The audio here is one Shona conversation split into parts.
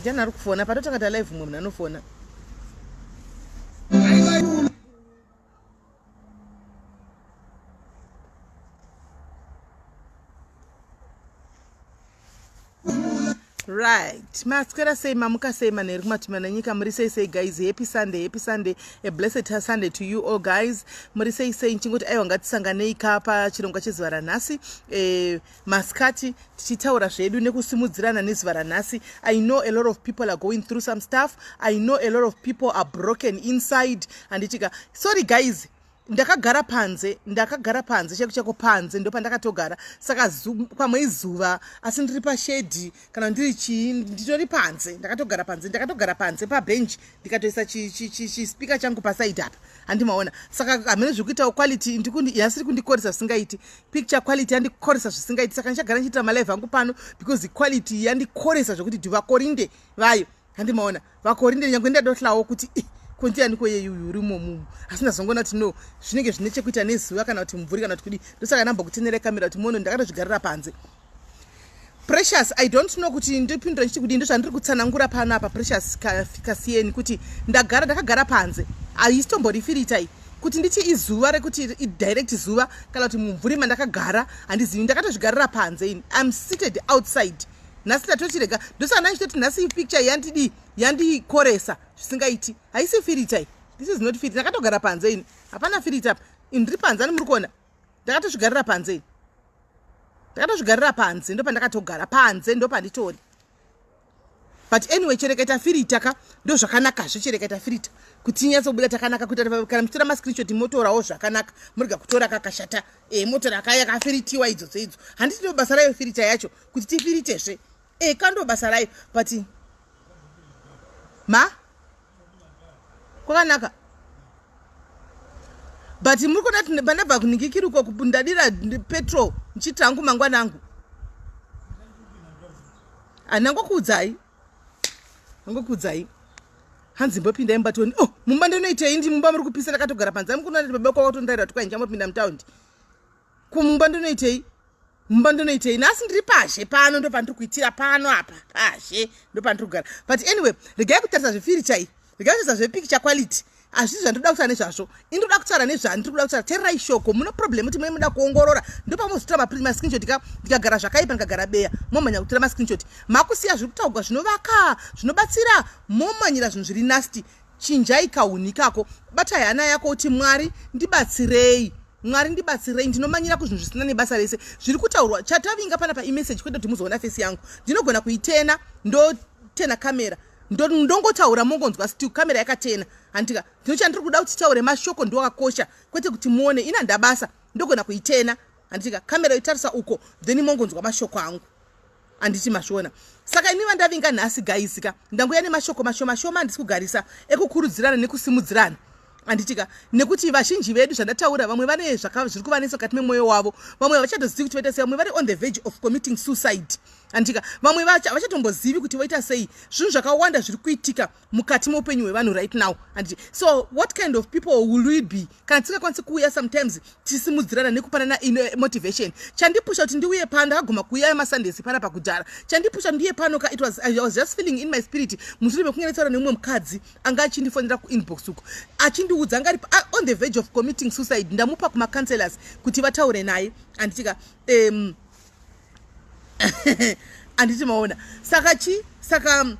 Ndiani ari kufona? Patotanga ta live mumwe munhu anofona. Right, maswera sei, mamuka sei manheru kumatumana nyika, muri sei sei guys? Happy Sunday, happy Sunday, a blessed Sunday to you all guys. Muri sei sei? Ndichingoti aiwa, ngatisanganei ka pachirongwa chezuva ranhasi masikati, tichitaura zvedu nekusimudzirana nezuva ranhasi. I know a lot of people are going through some stuff. I know a lot of people are broken inside. Handitika, sorry guys, ndakagara panze, ndakagara panze cheko cheko panze, ndopandakatogara. Saka pamwe izuva, asi ndiri pashedhi kana ndiri chii, nditori panze, ndakatogara panze, ndakatogara panze pabhenji, ndikatoisa chispika changu pasaidi apa, handimaona. Saka hamene zviri kuitawo quality yasiri kundikoresa zvisingaiti, picture quality yandikoresa zvisingaiti. Saka ndichagara ndichiitira malive angu pano because quality yandikoresa zvekuti dhivakorinde vayo, handimaona vakorinde. Nyange ndadohlawo kuti kondiani koyeyuyu uri momumu, asi ndazongoona kuti no, zvinenge zvine chekuita nezuva kana kuti mumvuri kana kuti kudii. Ndosaka ndambokutenera kamera kuti muone, ndakatozvigarira panze. Precious, I don't know kuti ndipindura ndichiti kudii. Ndozvandiri kutsanangura pano apa, Precious Kasiyeni, kuti ndagara, ndakagara panze. Haisitombori filter iyi kuti nditi izuva rekuti direct zuva kana kuti mumvuri mandakagara, handizivi. Ndakatozvigarira panze ini, I'm seated outside. Nhasi ndatochirega, ndosaka ndachitoti nhasi picture yandidii, yandikoresa zvisingaiti. Haisi filter iyi, this is not filter. Ndakatogara panze ini, hapana filter apa. Ini ndiri panze, ani muri kuona, ndakatozvigarira panze ini, ndakatozvigarira panze, ndopandakatogara panze, ndopanditori. But anyway, cherekaita filter ka, ndo zvakanakazve. Cherekaita filter kuti inyatsobuda takanaka, kuita kana muchitora mascreenshot motorawo zvakanaka, murega kutora kakashata. Motora kaya kafiritiwa idzodzo idzo. Handiti ndo basa rayo filter yacho, kuti tifiritezve? Kando basa rayo. But ma kwakanaka, but muri kuona kuti pandabva kuningikiri uko, ndadira petrol ndichiti hangu mangwana angu hanangokuudzai, angokuudzai. Hanzi mbopindai mubatoni. Oh, mumba ndinoitei? Ndi mumba muri kupisa, ndakatogara panze. Amukuona kuti baba kwakatondaira kuti kwai ndichambopinda mutaundi. Kumumba ndinoitei? Mumba ndinoitei? Nhasi ndiri pazhe pano, ndopandiri kuitira pano apa, pazhe ndopandiri kugara. But anyway, regai kutarisa zvefilter iyi, regai kutarisa zvepicture quality. Hazvisi zvandoda kutaura nezvazvo. Indoda kutaura nezvandiri kuda kutaura. Tererai shoko. Muno problem kuti mune muda kuongorora, ndopamozotora mascreenshot ka. Ndikagara zvakaipa, ndikagara beya, momhanya kutora mascreenshot, makusiya zviri kutaurwa zvinovaka, zvinobatsira, momanyira zvinhu zviri nasty. Chinjai kahunhu ikako. Batai hana yako kuti, "Mwari ndibatsirei, Mwari ndibatsirei." Ndinomanyira kuzvinhu zvisina nebasa rese zviri kutaurwa. Chatavinga panapa imessage, kwete kuti muzoona face yangu. Ndinogona kuitena, ndotena kamera, ndongotaura, mongonzwa still kamera yakatena, handika? Ndino chandiri kuda kuti taure mashoko ndo akakosha, kwete kuti muone ina ndabasa. Ndogona kuitena, handitika? Kamera yotarisa uko, then mongonzwa mashoko angu, handiti mazviona? Saka ini vandavinga nhasi guys ka, ndanguya nemashoko mashoma shoma, handisi kugarisa, ekukurudzirana nekusimudzirana, handitika? Nekuti vazhinji vedu, zvandataura, vamwe vane zviri kuvanetsa mukati memwoyo wavo, vamwe havachatozivi kuti voita sei, vamwe vari on the verge of committing suicide, handitika? Vamwe havachatombozivi kuti voita sei. Zvinhu zvakawanda zviri kuitika mukati meupenyu hwevanhu right now, handiti? So what kind of people will we be kana tisingakwanisi kuuya sometimes tichisimudzirana nekupanana motivation? Chandipusha kuti ndiuye pano, ndakaguma kuuya masundays pana pakudhara, chandipusha ndiye pano ka, it was, I was just feeling in my spirit mushure mekunge ndataura nemumwe mukadzi anga achindifonera kuinbox uko, achindiudza anga ari on the verge of committing suicide. Ndamupa kumacounselors kuti vataure naye, handitika? Handiti maona? Saka chi saka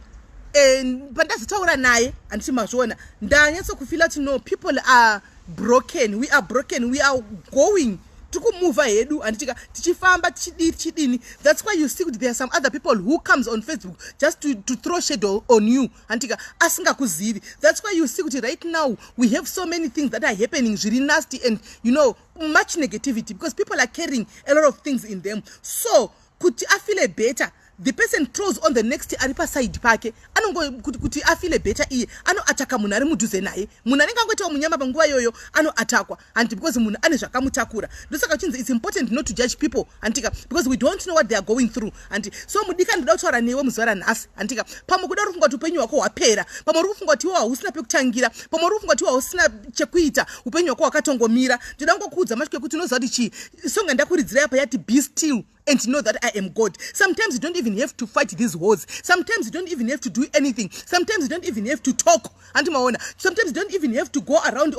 pandazotaura naye, handiti mazviona, ndanyatsokufila kuti no, people are broken, we are broken, we are going, tiri kumuvha hedu, handitika? Tichifamba, tichidii, tichidini. That's why you see kuti there are some other people who comes on Facebook just to throw shadow on you, handitika, asingakuzivi. That's why you see kuti right now we have so many things that are happening zviri nasty and much negativity, because people are carrying a lot of things in them. So kuti afile better, the person throws on the next ari paside pake. Anongo kuti afile better, iye anoataka munhu ari mudhuze naye, munhu anenge angoitawo munyama panguva iyoyo, anoatakwa, handiti? Because munhu ane zvakamutakura. Ndosaka uchinzi it's important not to judge people, handitika? Because we don't know what they are going through, handi? So mudika, ndoda kutaura newe muzuva ranhasi, handitika? Pamwe kuda uri kufunga kuti upenyu hwako hwapera, pamwe uri kufunga kuti iwe hausina pekutangira, pamwe uri kufunga kuti iwe hausina chekuita, upenyu hwako hwakatongomira. Ndoda kungokuudza mashoko ekuti unoziva kuti chii? Songa ndakuridzirai apa yati, "Be still and know that I am God. Sometimes you don't even have to fight these wars. Sometimes you don't even have to do anything. Sometimes you don't even have to talk, handi maona? Sometimes you don't even have to go around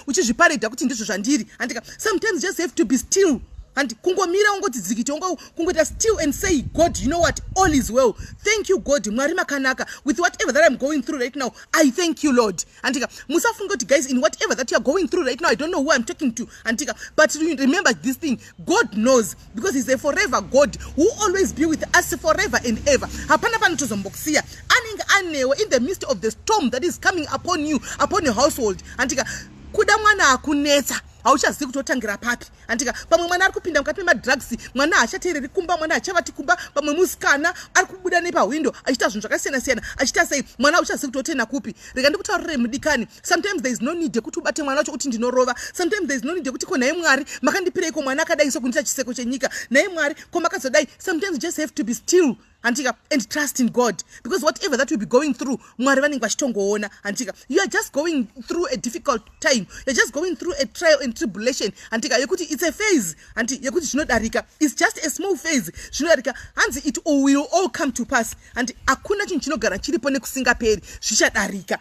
uchizviparedha kuti ndizvo zvandiri, handika? Sometimes you just have to be still and kungomira, ungoti dzikiti, kungoita still and say, "God, you know what? All is well. Thank you, God. Mwari makanaka. With whatever that I'm going through right now, I thank you, Lord." Andika, musafunga kuti, guys, in whatever that you are going through right now, I don't know who I'm talking to, andika, but remember this thing: God knows, because he's a forever God who always be with us forever and ever. Hapana panotozombokusiya. Anenge anewe in the midst of the storm that is coming upon you, upon your household, andika. Kuda mwana akunetsa, hauchazivi kuti otangira papi, andika. Pamwe mwana ari kupinda mukati memadrugs, mwana haachateereri kumba, mwana hachavati kumba. Pamwe musikana ari kubuda nepahwindo achiita zvinhu zvakasiyana siyana, achiita sei. Mwana hauchazivi kuti otenda kupi. Rega ndikutaurire, mudikani, sometimes there is no need yekuti ubate mwana wacho kuti ndinorova. Sometimes there is no need yekuti, "Ko nhai Mwari, makandipireiko mwana akadai so kundiita chiseko chenyika? Nhai Mwari, ko makazodai?" Sometimes you just have to be still, handika, and trust in God, because whatever that will be going through, Mwari vanenge vachitongoona, handika. You are just going through a difficult time. You're just going through a trial and tribulation, handika, yekuti it's a phase, handi, yekuti zvinodarika. It's just a small phase, zvinodarika. Hanzi it will all come to pass, handi. Hakuna chinhu chinogara chiripo nekusingaperi. Zvichadarika,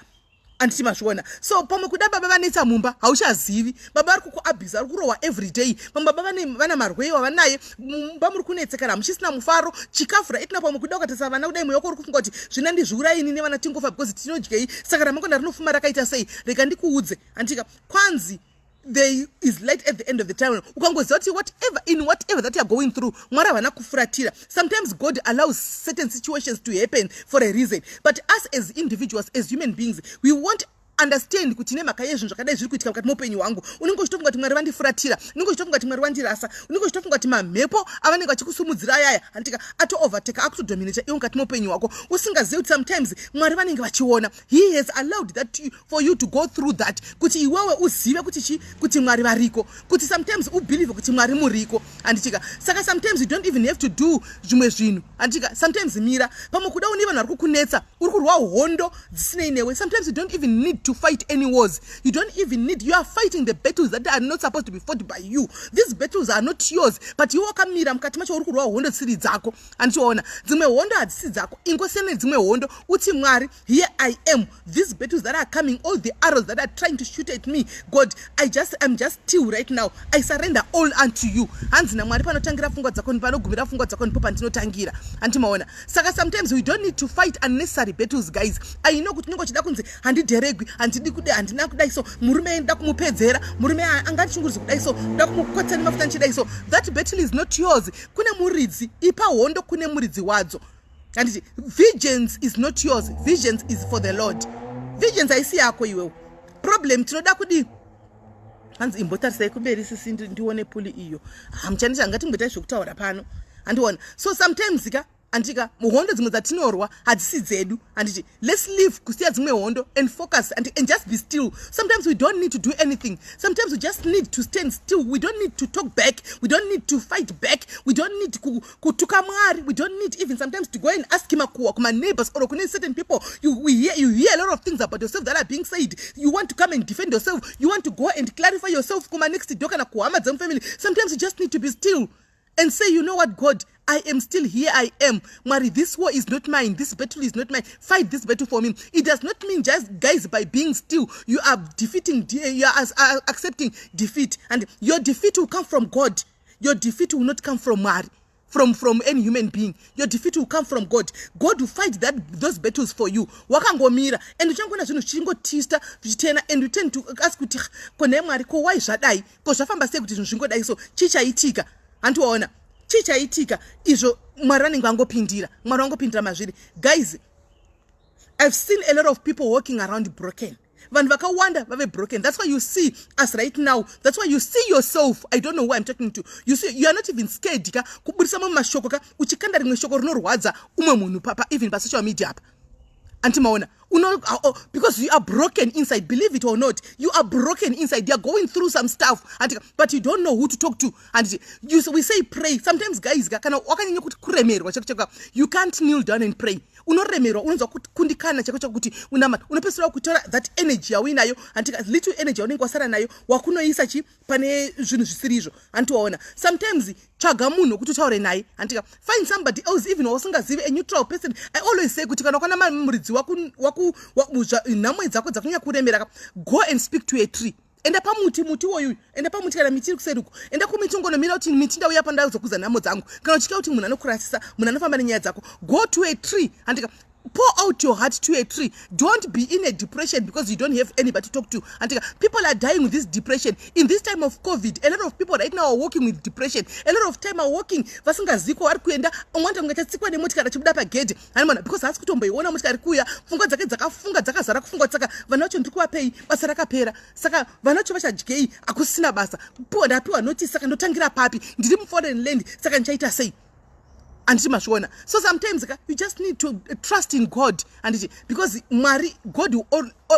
anditi mazviona? So pamwe kuda baba vanetsa mumba, hauchazivi. Baba vari kukuabhisa, vari kurohwa every day. Pamwe baba vana marweiwa vanaye mumba, muri kunetsekana, hamuchisina mufaro, chikafu right now. Pamwe kuda ukatarisa vana kudai, mweya wako uri kufunga kuti zvina ndizviuraini nevana tingofa, because tinodyei? Saka ramangwana rinofuma rakaita sei? Rega ndikuudze, andika, kwanzi there is light at the end of the tunnel. Ukangoziva kuti whatever, in whatever that you are going through, Mwari havana kufuratira. Sometimes God allows certain situations to happen for a reason, but us as individuals, as human beings, we won't understand kuti nemhaka yezvinhu zvakadai zviri kuitika mukati meupenyu hwangu. Unenge uchitofunga kuti Mwari vandifuratira, unenge uchitofunga kuti Mwari vandirasa, unenge uchitofunga kuti mamhepo avanenge vachikusumudzira ayaya, handika, atoovertake, akutodominata iwe mukati meupenyu hwako, usingazivi kuti sometimes Mwari vanenge vachiona. He has allowed that for you to go through that kuti iwewe uzive kuti chi, kuti Mwari variko, kuti sometimes ubelieve kuti Mwari muriko, handitika. Saka sometimes you don't even have to do zvimwe zvinhu, handitika. Sometimes mira. Pamwe kuda une vanhu vari kukunetsa, uri kurwa hondo dzisinei newe. Sometimes you don't even need to fight any wars. You don't even need. You are fighting the battles that are not supposed to be fought by you. These battles are not yours, but iwe wakamira mukati macho, uri kurwa hondo dzisiri dzako. Handichiona dzimwe hondo hadzisi dzako. Ingosiyana nedzimwe hondo, uti, "Mwari, here I am. These battles that are coming, all the arrows that are trying to shoot at me, God, I'm just still right now. I surrender all unto you." Hanzi naMwari, "Panotangira pfungwa dzako, panogumira pfungwa dzako, ndipo pandinotangira." Handimaona? Saka sometimes we don't need to fight unnecessary battles, guys. I know kuti unenge uchida kunzi handidheregwi, handidi kude, handina kudai so, murume nda kumupedzera, murume angandishungurudzi kudai so, nda kumukotsa nemafuta ndichidai so. That battle is not yours. Kune muridzi. Ipa hondo kune muridzi wadzo, handiti? Vengeance is not yours. Vengeance is for the Lord. Vengeance haisi yako iwewo. Problem tinoda kudii? Hanzi imbotarisai kumberi sisi, ndione puli iyo. Hamuchanditi ngatimboitai zvekutaura pano, handiona? So sometimes ka, andika, hondo dzimwe dzatinorwa hadzisi dzedu, handiti? Let's leave, kusiya dzimwe hondo and focus and just be still. Sometimes we don't need to do anything. Sometimes we just need to stand still. We don't need to talk back. We don't need to fight back. We don't need kutuka Mwari. We don't need even sometimes to go and ask makuwa kuma-neighbors or kune certain people. You hear a lot of things about yourself that are being said. You want to come and defend yourself. You want to go and clarify yourself kuma-next door kana kuhama dzemufamily. Sometimes you just need to be still and say, "You know what, God, I am still here. I am Mwari. This war is not mine. This battle is not mine. Fight this battle for me." It does not mean just, guys, by being still you are defeating, you are accepting defeat. And your defeat will come from God. Your defeat will not come from Mwari, from any human being. Your defeat will come from God. God will fight that those battles for you wakangomira, and uchangoona zvinhu zvichingotista, zvichitena, and you tend to ask kuti, "Ko nhai Mwari, ko wai zvadai? Ko zvafamba sei kuti zvinhu zvingodai so? Chii chaitika?" Handiwaona chii chaitika izvo? Mwari vanenge vangopindira. Mwari vangopindira mazviri. Guys, I've seen a lot of people walking around broken. Vanhu vakawanda vave broken. That's why you see us right now. That's why you see yourself. I don't know who I'm talking to. You see, you are not even scared ka kubudisa mamwe mashoko ka, uchikanda rimwe shoko rinorwadza umwe munhu papa, even pasocial media apa, antimaona? Uno, oh, because you are broken inside. Believe it or not, you are broken inside. You are going through some stuff and but you don't know who to talk to. And we say pray sometimes, guys. Kana wakanyanya kuti kuremerwa chako chako, you can't kneel down and pray. Unoremerwa, unonzwa kukundikana chako chakuti unamata, unopedzisira kutora that energy yauinayo, handika, little energy yaunenge wasara nayo, wakunoisa chi pane zvinhu zvisiri izvo, handiti waona? Sometimes tsvaga munhu wekuti utaure naye, handika. Find somebody else, even wausingazivi, a neutral person. I always say kuti kana wakana muridzi nhamo dzako dzakunyanya kuremera, go and speak to a tree. Enda pamuti, muti woyu, enda pamuti kana miti iri kuseri uko. Enda kumiti, ungonomira kuti, "Miti, ndauya pandazokuza nhamo dzangu." Kana uchitya kuti munhu anokurasisa, munhu anofamba nenyaya dzako, go to a tree, handika. Pour out your heart to a tree. Don't be in a depression because you don't have anybody to talk to, handika. People are dying with this depression in this time of COVID. A lot of people right now are walking with depression. A lot of time are walking vasingazivi kwavari kuenda. Umwe kunge chatsikwa nemotikari achibuda pagedhe, hanimona, because haasi kutomboiona motikari kuuya. Pfungwa dzake dzakafunga, dzakazara kufunga kuti, "Saka vana vacho ndiri kuvapei? Basa rakapera. Saka vana vacho vachadyei? Hakusina basa. Piwa, ndapiwa notice, saka ndotangira papi? Ndiri muforeign land, saka ndichaita sei?" Handiti mazviona? So sometimes ka, you just need to trust in God, handiti? Because Mwari, God will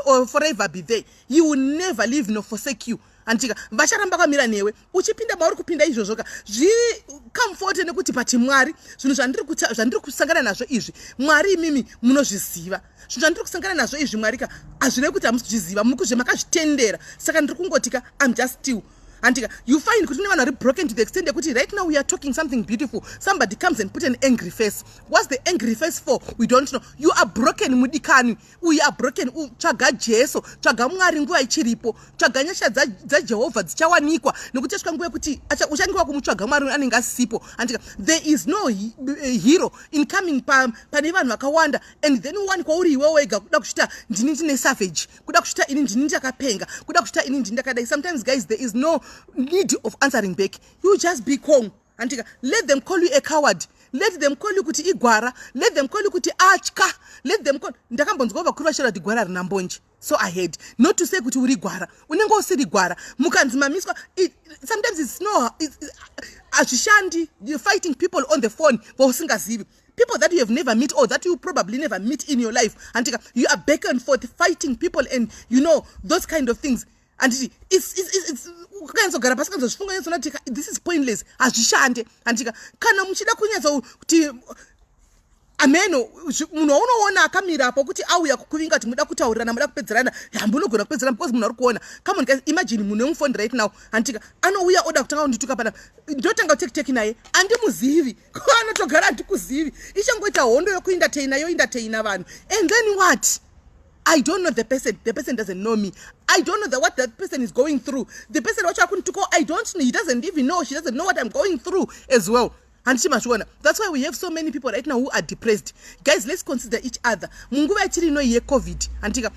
all forever be there. He will never leave nor forsake you, handitika? Vacharamba kamira newe uchipinda mauri kupinda izvozvo ka. Zvicomforte nekuti, "But Mwari, zvinhu zvandiri kusangana nazvo izvi, Mwari, imimi munozviziva. Zvinhu zvandiri kusangana nazvo izvi, Mwari ka, hazvirevi kuti hamusi kuzviziva, muri kuzve makazvitendera. Saka ndiri kungoti ka, I'm just still," handika? You find kuti kune vanhu vari broken to the extent yekuti right now we are talking something beautiful, somebody comes and put an angry face. What's the angry face for? We don't know. You are broken, mudikani. We are broken. Tsvaga Jesu, tsvaga Mwari nguva ichiripo. Tsvaga nyasha dzaJehovha, dzichawanikwa, nekuti asvika nguva yekuti uchange wakumutsvaga Mwari, anenge asipo, handika? There is no hero in coming pane vanhu vakawanda and then uwanikwa uri iwe wega, kuda kuchita ndini ndine savage, kuda kuchita ini ndini ndakapenga, kuda kuchita ini ndini ndakadai. Sometimes, guys, there is no need of answering back. You just be calm, handika? Let them call you a coward, let them call you kuti igwara, let them call you kuti atya, let them call. Ndakambonzwa vakuru vachitaura kuti gwara rina mbonje. So I had not to say kuti uri gwara, unenge usiri gwara. Mukanzi mamiswa, sometimes it's no, hazvishandi fighting people on the phone vausingazivi, people that you have never meet or that you probably never meet in your life, handika? You are back and forth fighting people and you know those kind of things, handiti? Ukanyatsogara pasi, kanzozvifunga, nyatsona kuti this is pointless, hazvishande, handika? Kana muchida kunyatsa kuti ameno, munhu waunoona akamira apo kuti auya kukuvinga kuti muda kutaurirana, muda kupedzerana, hamunogona kupedzerana because munhu ari kuona. Come on, guys, imagine munhu wemufoni right now, handitika, anouya oda kutanga kundituka pana, ndotanga kutekiteki naye, andimuzivi, anotogara handikuzivi. Ichangoita hondo yokuentertaina, yoentertaina vanhu, and then what? I don't know the person. The person doesn't know me. I don't know what that person is going through. The person wacho akunituka, I don't know. He doesn't even know. She doesn't know what I'm going through as well. Handiti mazviona? That's why we have so many people right now who are depressed. Guys, let's consider each other munguva yatiri ino yeCOVID, handitika?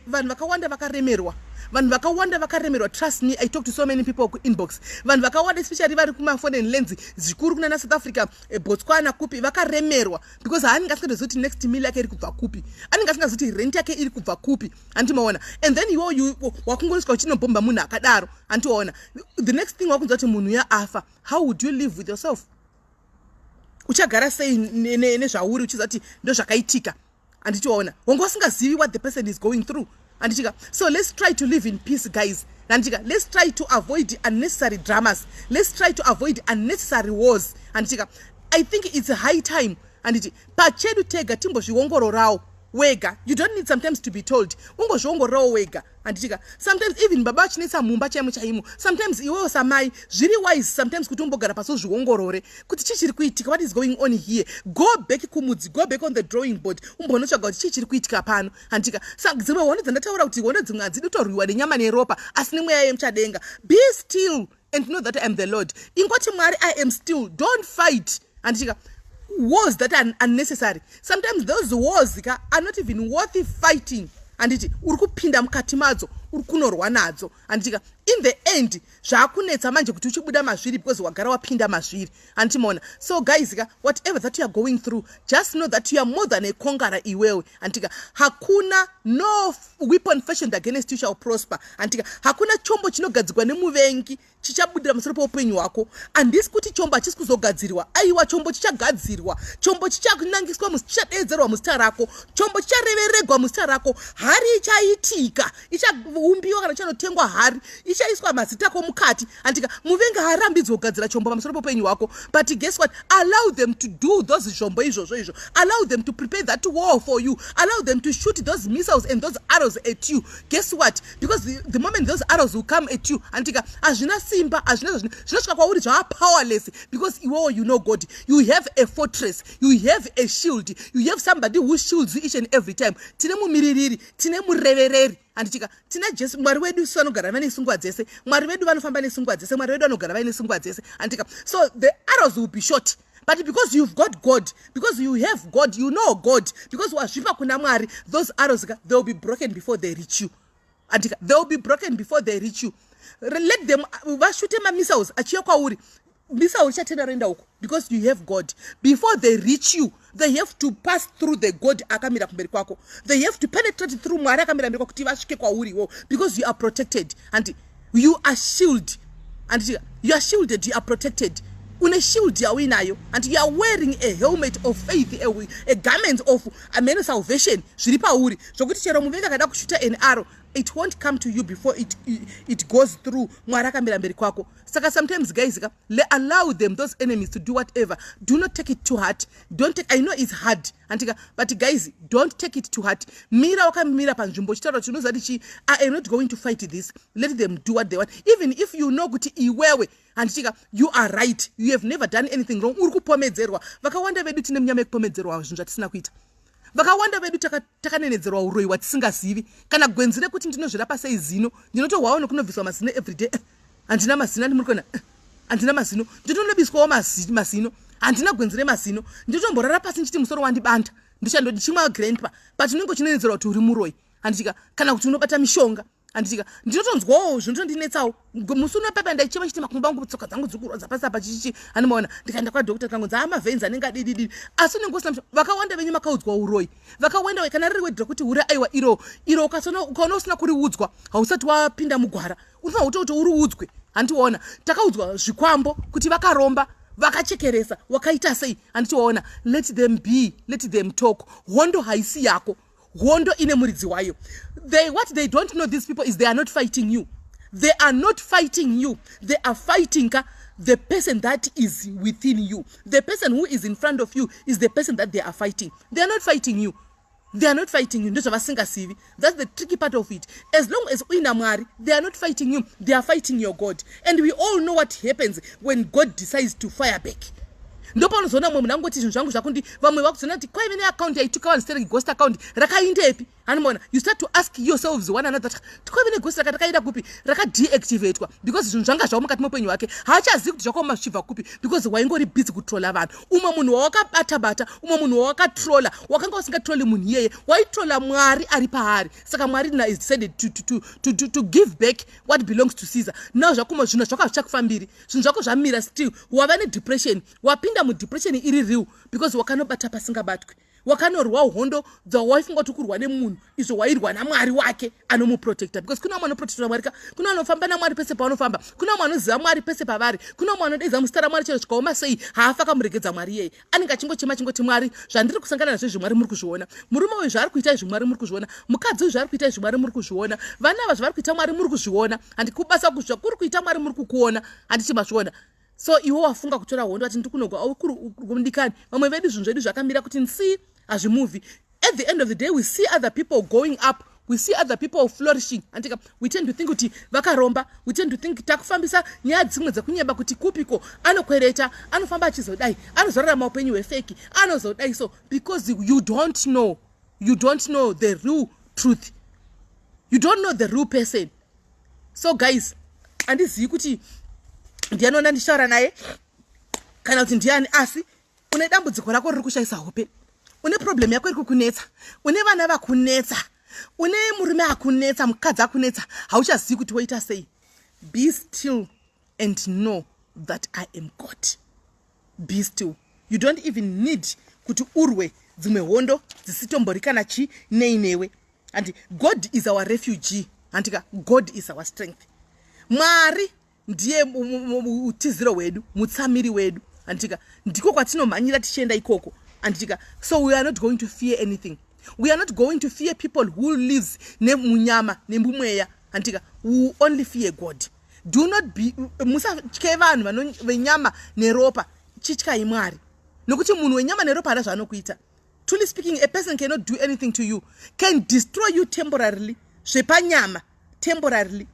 Vanhu vakawanda vakaremerwa, vanhu vakawanda vakaremerwa. Trust me, I talk to so many people kuinbox. Vanhu vakawanda, especially vari kumaforeign lands, zvikuru kunana South Africa, Botswana, kupi, vakaremerwa because haanenge asingatozivi kuti next meal yake iri kubva kupi, anenge asingazivi kuti rent yake iri kubva kupi, handimaona? And then iwo wakungoiswa uchinobhomba munhu akadaro, handiwaona? The next thing wakunzwa kuti munhu ya afa. How would you live with yourself? Uchagara sei nezvauri uchiziva kuti ndozvakaitika, handitiwaona? Wanga usingazivi what the person is going through, handitika? So let's try to live in peace, guys, handitika? Let's try to avoid unnecessary dramas. Let's try to avoid unnecessary wars, handitika? I think it's high time, handiti, pachedu tega timbozviongororawo wega. You don't need sometimes to be told, ungozviongororawo wega, handitika? Sometimes even baba vachinetsa mumba chaimo chaimo, sometimes iwewo samai, zviri wise sometimes kuti umbogara pasi, uzviongorore kuti chii chiri kuitika, what is going on here. Go back kumudzi, go back on the drawing board, umbonotsvaga kuti chii chiri kuitika pano, handitika? Dzimwe hondo dzandataura kuti hondo dzimwe hadzidi kutorwiwa nenyama neropa, asi nemweya yemuchadenga. Be still and know that I am the Lord. Ingoti, "Mwari, I am still." Don't fight, handitika, wars that are unnecessary. Sometimes those wars ka are not even worth fighting, handiti? Uri kupinda mukati madzo, uri kunorwa nadzo, handitika? In the end zvaakunetsa manje kuti uchibuda mazviri because wagara wapinda mazviri, handiti maona? So guys ka, whatever that you are going through, just know that you are more than a conqueror iwewe, handitika? Hakuna, no weapon fashioned against you shall prosper, handitika? Hakuna chombo chinogadzirwa nemuvengi chichabudira musoro peupenyu hwako. Handisi kuti chombo hachisi kuzogadzirwa, aiwa, chombo chichagadzirwa, chombo chichanangiswa, chichadeedzerwa muzita rako, chombo chichareveregwa muzita rako. Hari ichaitika. kuchanoumbiwa kana kuchanotengwa hari ichaiswa mazita ako mukati, handika? Muvengi haarambidzwe kugadzira chombo pamusoro poupenyu hwako, but guess what? Allow them to do those zvombo izvozvo izvo. Allow them to prepare that war for you. Allow them to shoot those missiles and those arrows at you. Guess what? Because the moment those arrows will come at you, handika, hazvina simba, hazvina, zvinosvika kwauri zvava powerless, because iwewo you know God. You have a fortress, you have a shield, you have somebody who shields you each and every time. Tine mumiririri, tine murevereri, handitika? Tina Jesu, Mwari wedu. Isu vanogara vaine nguva dzese. Mwari vedu vanofamba nenguva dzese. Mwari vedu vanogara vaine nguva dzese, handitika? So the arrows will be shot, but because you've got God, because you have God, you know God, because wazvipa kuna Mwari, those arrows, they will be broken before they reach you, andika? They will be broken before they reach you. Let them vashute mamissiles achiuya kwauri. Missile richatenda roenda uko because you have God. Before they reach you, they have to pass through the God akamira kumberi kwako. They have to penetrate through Mwari akamira mberi kwako kuti vasvike kwauriwo, because you are protected and you are shield, and you are shielded, you are protected. Une shield yauinayo and you are wearing a helmet of faith, a garment of amene salvation zviri pauri, zvokuti chero muvengi akada kushuta an arrow, it won't come to you before it goes through Mwari akamira mberi kwako. Saka sometimes, guys ka, allow them, those enemies, to do whatever. Do not take it to heart. Don't take, I know it's hard, andika? But guys, don't take it to heart. Mira wakamira panzvimbo uchitaura kuti unoziva kuti I am not going to fight this. Let them do what they want. Even if you know kuti iwewe, handitika, you are right, you have never done anything wrong, uri kupomedzerwa. Vakawanda vedu tine munyama yekupomedzerwa zvinhu zvatisina kuita. Vakawanda vedu takanenedzerwa uroyi hwatisingazivi, kana gwenzi rekuti ndinozvirapa sei zino. Ndinotohwawo nokunobviswa mazino everyday. Handina mazino, andimuri kuona? Handina mazino. Ndinonobiswawo mazino. Handina gwenzi remazino. Ndinotomborara pasi ndichiti musoro wandibanda, ndichandodichimwa Grandpa, but unenge uchinenedzerwa kuti uri muroyi, handitika, kana kuti unobata mishonga, handitika? Ndinotonzwawo zvinotondinetsawo. Musi unopepa ndaichema chiti makumbo angu, tsoka dzangu dziri kurwadza pasi apa, chichichi, handimaona? Ndikaenda kwadhokta, kangonzi amaveins anenge adidididi, asi unenge usina. Vakawanda venyu makaudzwa uroyi, vakawanda. Kana riri wedhira kuti uri, aiwa, iro iro ukaona usina kuriudzwa, hausati wapinda mugwara. Unofanira kutoti uriudzwe, handiona? Takaudzwa zvikwambo kuti vakaromba, vakachekeresa, wakaita sei, handitiwaona? Let them be, let them talk. Hondo haisi yako, hondo ine muridzi wayo. What they don't know, these people, is they are not fighting you. They are not fighting you. They are fighting ka the person that is within you. The person who is in front of you is the person that they are fighting. They are not fighting you. They are not fighting you. Ndozvavasingazivi. That's the tricky part of it. As long as uina Mwari, they are not fighting you. They are fighting your God, and we all know what happens when God decides to fire back. Ndopaunozoona mumwe munhu angoti zvinhu zvangu zvakundi. Vamwe vakuzoona kuti kwaive neaccount yaituka vanhu stereki, ghost account, rakaindepi? Hanimona? You start to ask yourselves one another, kwaive neghost raka rakaenda kupi? Rakadeactivatwa, because zvinhu zvanga zvavo mukati meupenyu hwake haachazivi kuti zvakaoma zvichibva kupi, because waingori busy kutrola vanhu. Umwe munhu wawakabata-bata, umwe munhu wawakatrola, wakanga usingatroli munhu iyeye, waitrola Mwari ari paari. Saka Mwari is decided to give back what belongs to Caesar. Now zvakuma zvinhu zvako hazvichakufambiri, zvinhu zvako zvamira still, wava nedepression, wapinda mudepression iri real, because wakanobata pasingabatwi, wakanorwa hondo dzawaifunga kuti kurwa nemunhu, izvo wairwa naMwari wake anomuprotecta, because kuna vamwe anoprotecta Mwari ka, kuna vanofamba naMwari pese pavanofamba, kuna vamwe vanoziva Mwari pese pavari, kuna vamwe vanodaidza muzita raMwari chero zvikaoma sei, haafa akamuregedza Mwari iyeye. Anenge achingochema achingoti, "Mwari, zvandiri kusangana nazvo izvi, Mwari, muri kuzviona. Murume uyu zvaari kuita izvi, Mwari, muri kuzviona. Mukadzi uyu zvaari kuita izvi, Mwari, muri kuzviona. Vana ava zvavari kuita, Mwari, muri kuzviona. Handi kubasa kuri kuita, Mwari, muri kukuona. Handiti mazviona?" So iwe wafunga kutora hondo, ati ndiri kunogwa mudikani. Vamwe vedu zvinhu zvedu zvakamira kuti nsi, hazvimuvhi. At the end of the day, we see other people going up, we see other people flourishing, andika? We tend to think kuti vakaromba. We tend to think takufambisa nyaya dzimwe dzekunyeba kuti kupiko anokwereta, anofamba achizodai, anozorarama upenyu hwefake, anozodai. So because you don't know, you don't know the real truth, you don't know the real person. So guys, handizivi kuti ndiani ndichitaura naye kana kuti ndiani, asi une dambudziko rako riri kushayisa hope, une problem yako iri kukunetsa, une vana vakunetsa, une murume akunetsa, mukadzi akunetsa, hauchazivi kuti woita sei. Be still and know that I am God. Be still. You don't even need kuti urwe dzimwe hondo dzisitombori kana chi nei newe. And God is our refugee, handika? God is our strength. Mwari ndiye utiziro hwedu, mutsamiri wedu, handika? Ndiko kwatinomhanyira tichienda ikoko, handitika? So we are not going to fear anything. We are not going to fear people who lives nemunyama nemumweya. Handika, we only fear God. Do not be, musatye vanhu venyama neropa, chityai Mwari, nokuti munhu wenyama neropa hana zvaanokuita. Truly speaking, a person cannot do anything to you, can destroy you temporarily, zvepanyama, temporarily,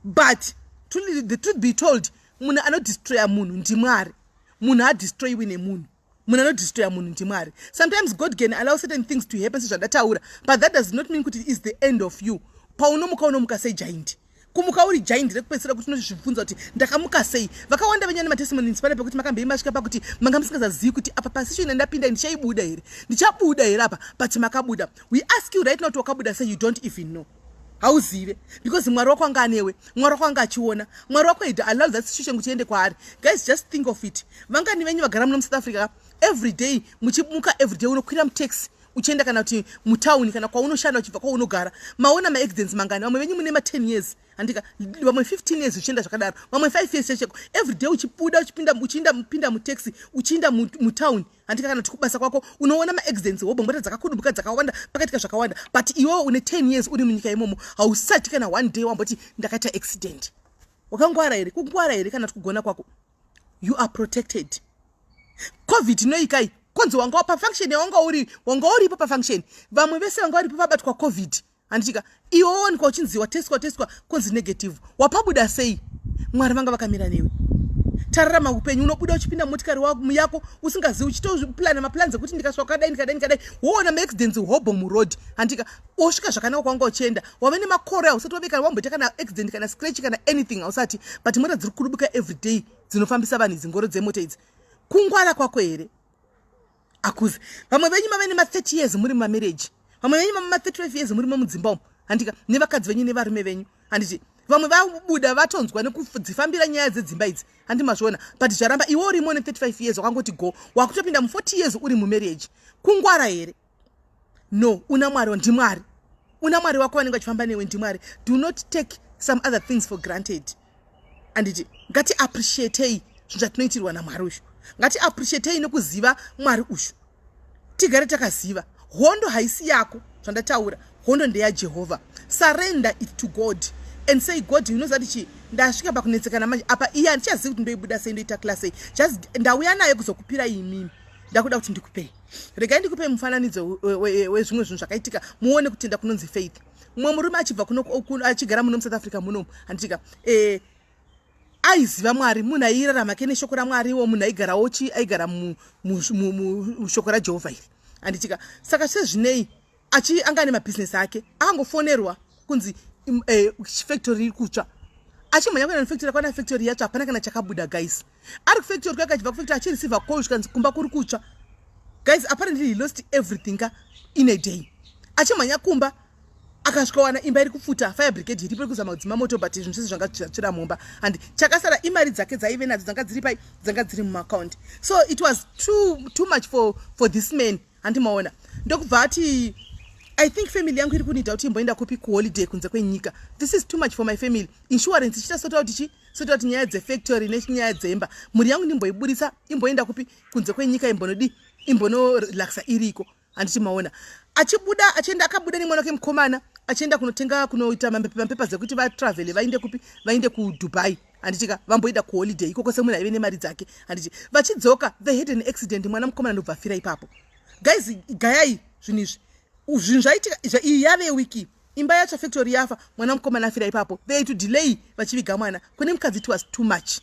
but truly, the truth be told, munhu anodestroya munhu ndiMwari. Munhu adestroyiwi nemunhu. Munhu anodestroya munhu ndiMwari. Sometimes God can allow certain things to happen, sezvandataura, but that does not mean kuti is the end of you. Paunomuka, unomuka segiant. Kumuka uri giant rekupedzisira, kuti unozvibvunza kuti ndakamuka sei. Vakawanda venyu nematestimonies pane pekuti makambei masvika pakuti manga musingazazivi kuti apa pasituation ndapinda ndichaibuda here, ndichabuda here apa, but makabuda. We ask you right now kuti wakabuda sei? You don't even know, hauzive, because Mwari wako anga anewe, Mwari wako anga achiona, Mwari wako had allow that situation kuti iende kwaari. Guys, just think of it. Vangani venyu vagara muno muSouth Africa, every day muchimuka, every day unokwira mutaxi uchienda kana kuti mutauni kana kwaunoshanda uchibva kwaunogara, maona maaccidents mangani? Vamwe venyu mune ma10 years, handika? Vamwe 15 years uchienda zvakadaro, vamwe 5 years checheko. Every day uchibuda, uchipinda, uchiinda, pinda mutaxi uchiinda mutauni, handika, kana kuti kubasa kwako, unoona maaccidents, hobho, mota dzakakudumbuka dzakawanda, pakaitika zvakawanda, but iwewo une 10 years uri munyika imomo, hausati kana one day wamboti ndakaita accident. Wakangwara here? Kungwara here kana kuti kugona kwako? You are protected. COVID inoikai, konzi wanga pafunction yawanga uri, wanga uripo pafunction, vamwe vese vanga varipo vabatwa COVID, handitika? Iwe wawanikwa uchinzi watestwa, testwa, konzi negative. Wapabuda sei? Mwari vanga vakamira newe. Tararama upenyu. Unobuda uchipinda motikari yako usingazivi, uchitoplana maplans ekuti ndikasvika kwakadai, ndikadai, ndikadai, woona maaccidents hobho muroad, handika? Wosvika zvakanaka kwanga uchienda. Wave nemakore hausati wave wamboita kana accident, kana scratch, kana anything, hausati, but mota dziri kurubuka every day dzinofambisa vanhu idzi, ngoro dzemota idzi. Kungwara kwako here? Akuzi. Vamwe venyu mave nema30 years muri mumamarriage, vamwe venyu mama 35 years muri mudzimba umu, handika, nevakadzi venyu nevarume venyu, handiti? Vamwe vabuda vatonzwa nekudzifambira nyaya dzedzimba idzi, handi mazviona? But zvaramba. Iwe urimo ne35 years, wakangoti go, wakutopinda mu40 years uri mumarriage. Kungwara here? No, una Mwari, ndiMwari. Una Mwari wako vanenge vachifamba newe, ndiMwari. Do not take some other things for granted, handiti? Ngatiappreciatei zvinhu zvatinoitirwa naMwari uyu. Ngatiappreciatei nekuziva Mwari uyu, tigare takaziva hondo haisi yako. Zvandataura, hondo ndeyaJehovha. Surrender it to God and say, "God, unoziva kuti chii? Ndasvika pakunetsekana manje apa. Iye handichazivi kuti ndoibuda sei, ndoita class sei. Just ndauya naye kuzokupira imimi, ndakuda kuti ndikupei. Regai ndikupei mufananidzo wezvimwe zvinhu zvakaitika, muone kutenda kunonzi faith." Mumwe murume achibva achigara muno muSouth Africa munomu, handitika? Aiziva Mwari, munhu airarama ke neshoko raMwariwo, munhu aigarawo chi aigara mushoko raJehovha iri, handitika? Saka sezvinei achi anga ane mabhizinesi ake, akangofonerwa kunzi factory iri kutsva. Achimhanya kuenda nefactory, akaona factory yacho hapana kana chakabuda. Guys, ari kufactory kwake, achibva kufactory, achireceiva call, zvikanzi kumba kuri kutsva. Guys, apparently he lost everything ka in a day. Achimhanya kumba, akasvika wana imba iri kupfuta, fire brigade iripo iri kuzama kudzima moto, but zvinhu zvese zvanga zvatsvira mumba, and chakasara imari dzake dzaive nadzo, dzanga dziri pai, dzanga dziri mumaakaunti. So it was too much for this man, handimaona? Ndokubva ati, "I think family yangu iri kunida kuti imboenda kupi? Kuholiday, kunze kwenyika. This is too much for my family. Insurance ichiita sota kuti chi sota kuti nyaya dzefactory nenyaya dzemba, mhuri yangu ndimboiburisa, imboenda kupi? Kunze kwenyika, imbonodi, imbonorelaxa iriko," handiti maona? Achibuda achienda, akabuda nemwana wake mukomana, achienda kunotenga, kunoita mapepa ekuti vatravele, vainde kupi? Vainde kuDubai, handitika? Vamboenda kuholiday ikoko semunhu aive nemari dzake, handiti? Vachidzoka, they had an accident. Mwana mukomana ndobva afira ipapo. Guys, gayai zvinhu izvi, zvinhu zvaitika. Iyi yave wiki imba yacho, factory yafa, mwana mukomana afira ipapo. They had to delay vachiviga mwana. Kune mukadzi it was too much.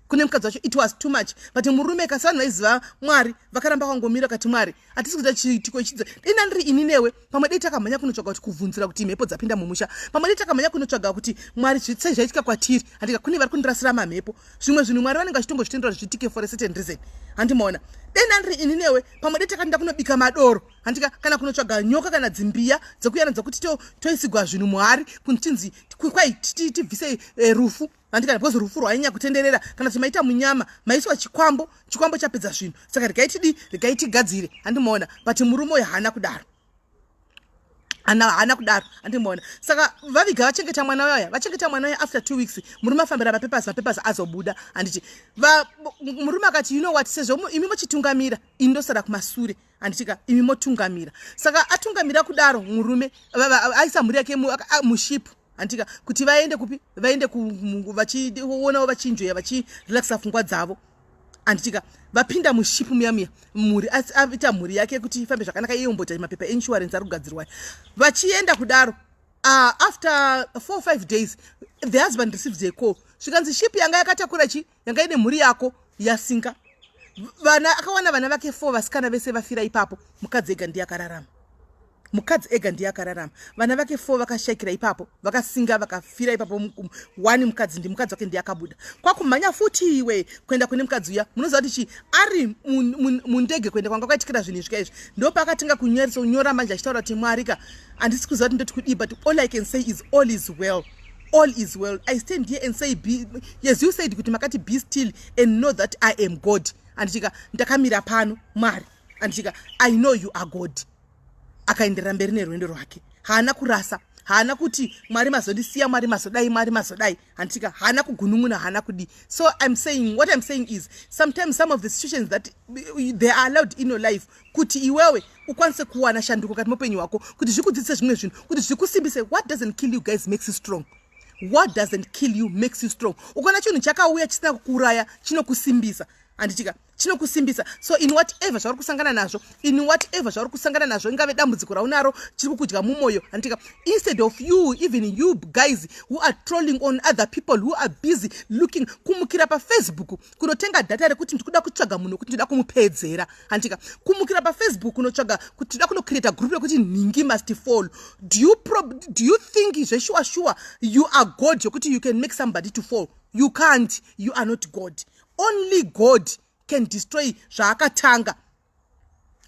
Kune mukadzi wacho it was too much, but murume kasi vanhu vaiziva Mwari vakaramba kwangomira, kati, "Mwari, hatisi kuita chiitiko ichidza." Dina ndiri ini newe, pamwe dei takamhanya kunotsvaga kuti kubvunzira kuti mhepo dzapinda mumusha. Pamwe dei takamhanya kunotsvaga kuti Mwari, sei zvaitika kwatiri? Handika kune vari kundirasira mamhepo. Zvimwe zvinhu Mwari vanenge vachitongozvitendera zviitike for a certain reason, handimaona? Dena ndiri ini newe, pamwe dei takaenda kunobika madoro, handika, kana kunotsvaga nyoka kana dzimbiya dzekuyana dzokuti toisigwa zvinhu muhari, kunchinzi kwai tibvise rufu, handika? Because rufu rwainyanya kutenderera. Kana kuti maita munyama, maiswa chikwambo, chikwambo chapedza zvinhu, saka regai tidii? Regai tigadzire, handimaona? But murume uyu haana kudaro, haana kudaro, handimaona? Saka vaviga, vachengeta mwana waya, vachengeta mwana waya. After 2 weeks murume afambira mapapers, mapapers azobuda, handiti? Murume akati, "You know what? Sezvo imi mochitungamira, ini ndosara kumasure, handitika? Imi motungamira." Saka atungamira kudaro murume, aisa mhuri yake muship. Handika kuti vaende kupi? Vaende vachionawo, vachinjoya, vachirelaxa pfungwa dzavo, handitika? Vapinda muship muya muya, mhuri aita mhuri yake kuti ifambe zvakanaka, iye umboita mapepa einsurance ari kugadzirwa. Vachienda kudaro, after 4, 5 days, the husband receives a call, zvikanzi ship yanga yakatakura chi yanga ine mhuri yako yasinka. Vana akawana, vana vake four vasikana vese vafira ipapo. Mukadzi ega ndiye akararama, mukadzi ega ndiye akararama. Vana vake four vakashayikira ipapo, vakasinga, vakafira ipapo. One mukadzi, ndi mukadzi wake ndiye akabuda kwakumhanya futi iwe kuenda kune mukadzi uya. Munoziva kuti chi ari mundege kuenda kwanga kwaitikira zvinhu izvika izvi, ndopaakatenga kunyora manje achitaura kuti, "Mwari ka, handisi kuziva kuti ndoti kudii, but all I can say is all is well, all is well. I stand here and say, be, yes, you said kuti makati, 'Be still and know that I am God.' Handitika? Ndakamira pano, Mwari, handitika? I know you are God." Akaenderera mberi nerwendo rwake. Haana kurasa, haana kuti, "Mwari mazondisiya, Mwari mazodai, Mwari mazodai." Handitika? Haana kugunun'una, haana kudii. So I'm saying, what I'm saying is, sometimes some of the situations that they are allowed in your life kuti iwewe ukwanise kuwana shanduko kati muupenyu hwako, kuti zvikudzidzise zvimwe zvinhu, kuti zvikusimbise. What doesn't kill you, guys, makes you strong. What doesn't kill you makes you strong. Ukaona chinhu chakauya chisina kukuuraya, chinokusimbisa, handitika? Chinokusimbisa. So in whatever zvauri kusangana nazvo, in whatever zvauri kusangana nazvo, ingave dambudziko raunaro chiri kukudya mumwoyo, handitika? Instead of you, even you guys who are trolling on other people, who are busy looking, kumukira paFacebook kunotenga data rekuti ndikuda kutsvaga munhu wekuti ndida kumupedzera, handitika? Kumukira paFacebook kunotsvaga kuti tida kunocreata group rekuti nhingi must fall. Do you think zveshuwa sure you are God yokuti you can make somebody to fall? You can't. You are not God. Only God can destroy zvaakatanga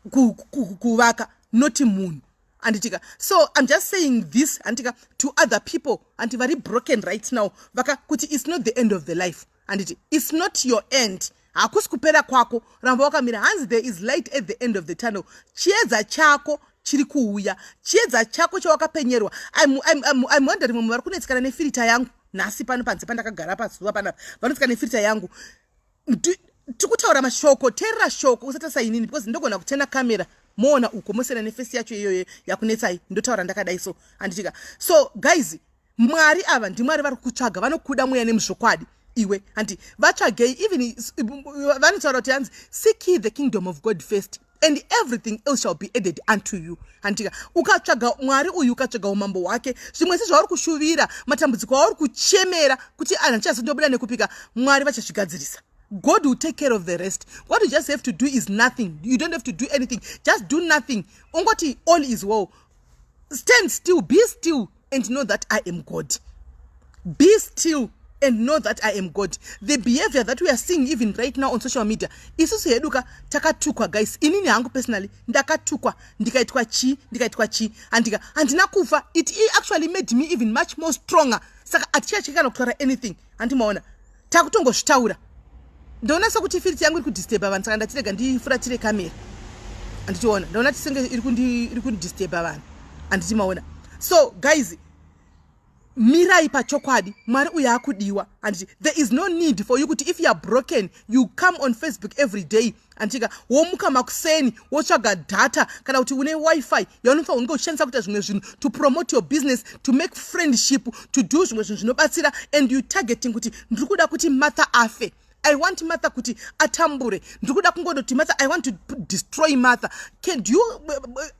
kuvaka, not munhu, handitika? So I'm just saying this, handitika, to other people, handi vari broken right now, vaka kuti it's not the end of the life, handiti? It's not your end, hakusi kupera kwako. Ramba wakamira. Hanzi there is light at the end of the tunnel. Chiedza chako chiri kuuya, chiedza chako chawakapenyerwa. I'm wondering, mumwe vari kunetsekana nefilter yangu nhasi pano panze pandakagara pazuva panapa, vanotsekana nefilter yangu. Tikutaura mashoko, teerera shoko, usati inini, because ndogona kutena kamera, moona uko mosiyana neface yacho iyoyo yakunetsai. Ndotaura ndakadai so, handitika? So guys, Mwari ava ndimwari vari kutsvaga vanokuda mweya nemuzvokwadi iwe, handi? Vatsvagei. Even vanotaura kuti hanzi, "Seek ye the kingdom of God first and everything else shall be added unto you," handitika? Ukatsvaga Mwari uyu, ukatsvaga umambo hwake, zvimwe sezvauri kushuvira, matambudziko auri kuchemera kuti anhu achazotobuda nekupika, Mwari vachazvigadzirisa. God will take care of the rest. What you just have to do is nothing. You don't have to do anything, just do nothing. Ungoti all is well. Stand still, be still and know that I am God. Be still and know that I am God. The behavior that we are seeing even right now on social media, isusu hedu ka takatukwa, guys. Inini hangu personally ndakatukwa, ndikaitwa chii, ndikaitwa chii, handika? Handina kufa. It actually made me even much more stronger. Saka hatichacheki kana kutaura anything, handimaona? Takutongozvitaura. Ndoona sekuti filter yangu iri kudisturba vanhu, saka ndatirega ndifuratire kamera, handitiona? Ndaona tisenge iri kundisturba vanhu, handiti maona? So guys, mirai pachokwadi. Mwari uyo akudiwa, handiti? There is no need for you kuti if you are broken, you come on Facebook every day, handitika? Womuka makuseni, wotsvaga data, kana kuti une WiFi yaunofanira unge uchishandisa kuita zvimwe zvinhu, to promote your business, to make friendship, to do zvimwe zvinhu zvinobatsira, and you targeting kuti ndiri kuda kuti Martha afe, I want Martha kuti atambure, ndiri kuda kungodoti Martha, I want to destroy Martha. Do you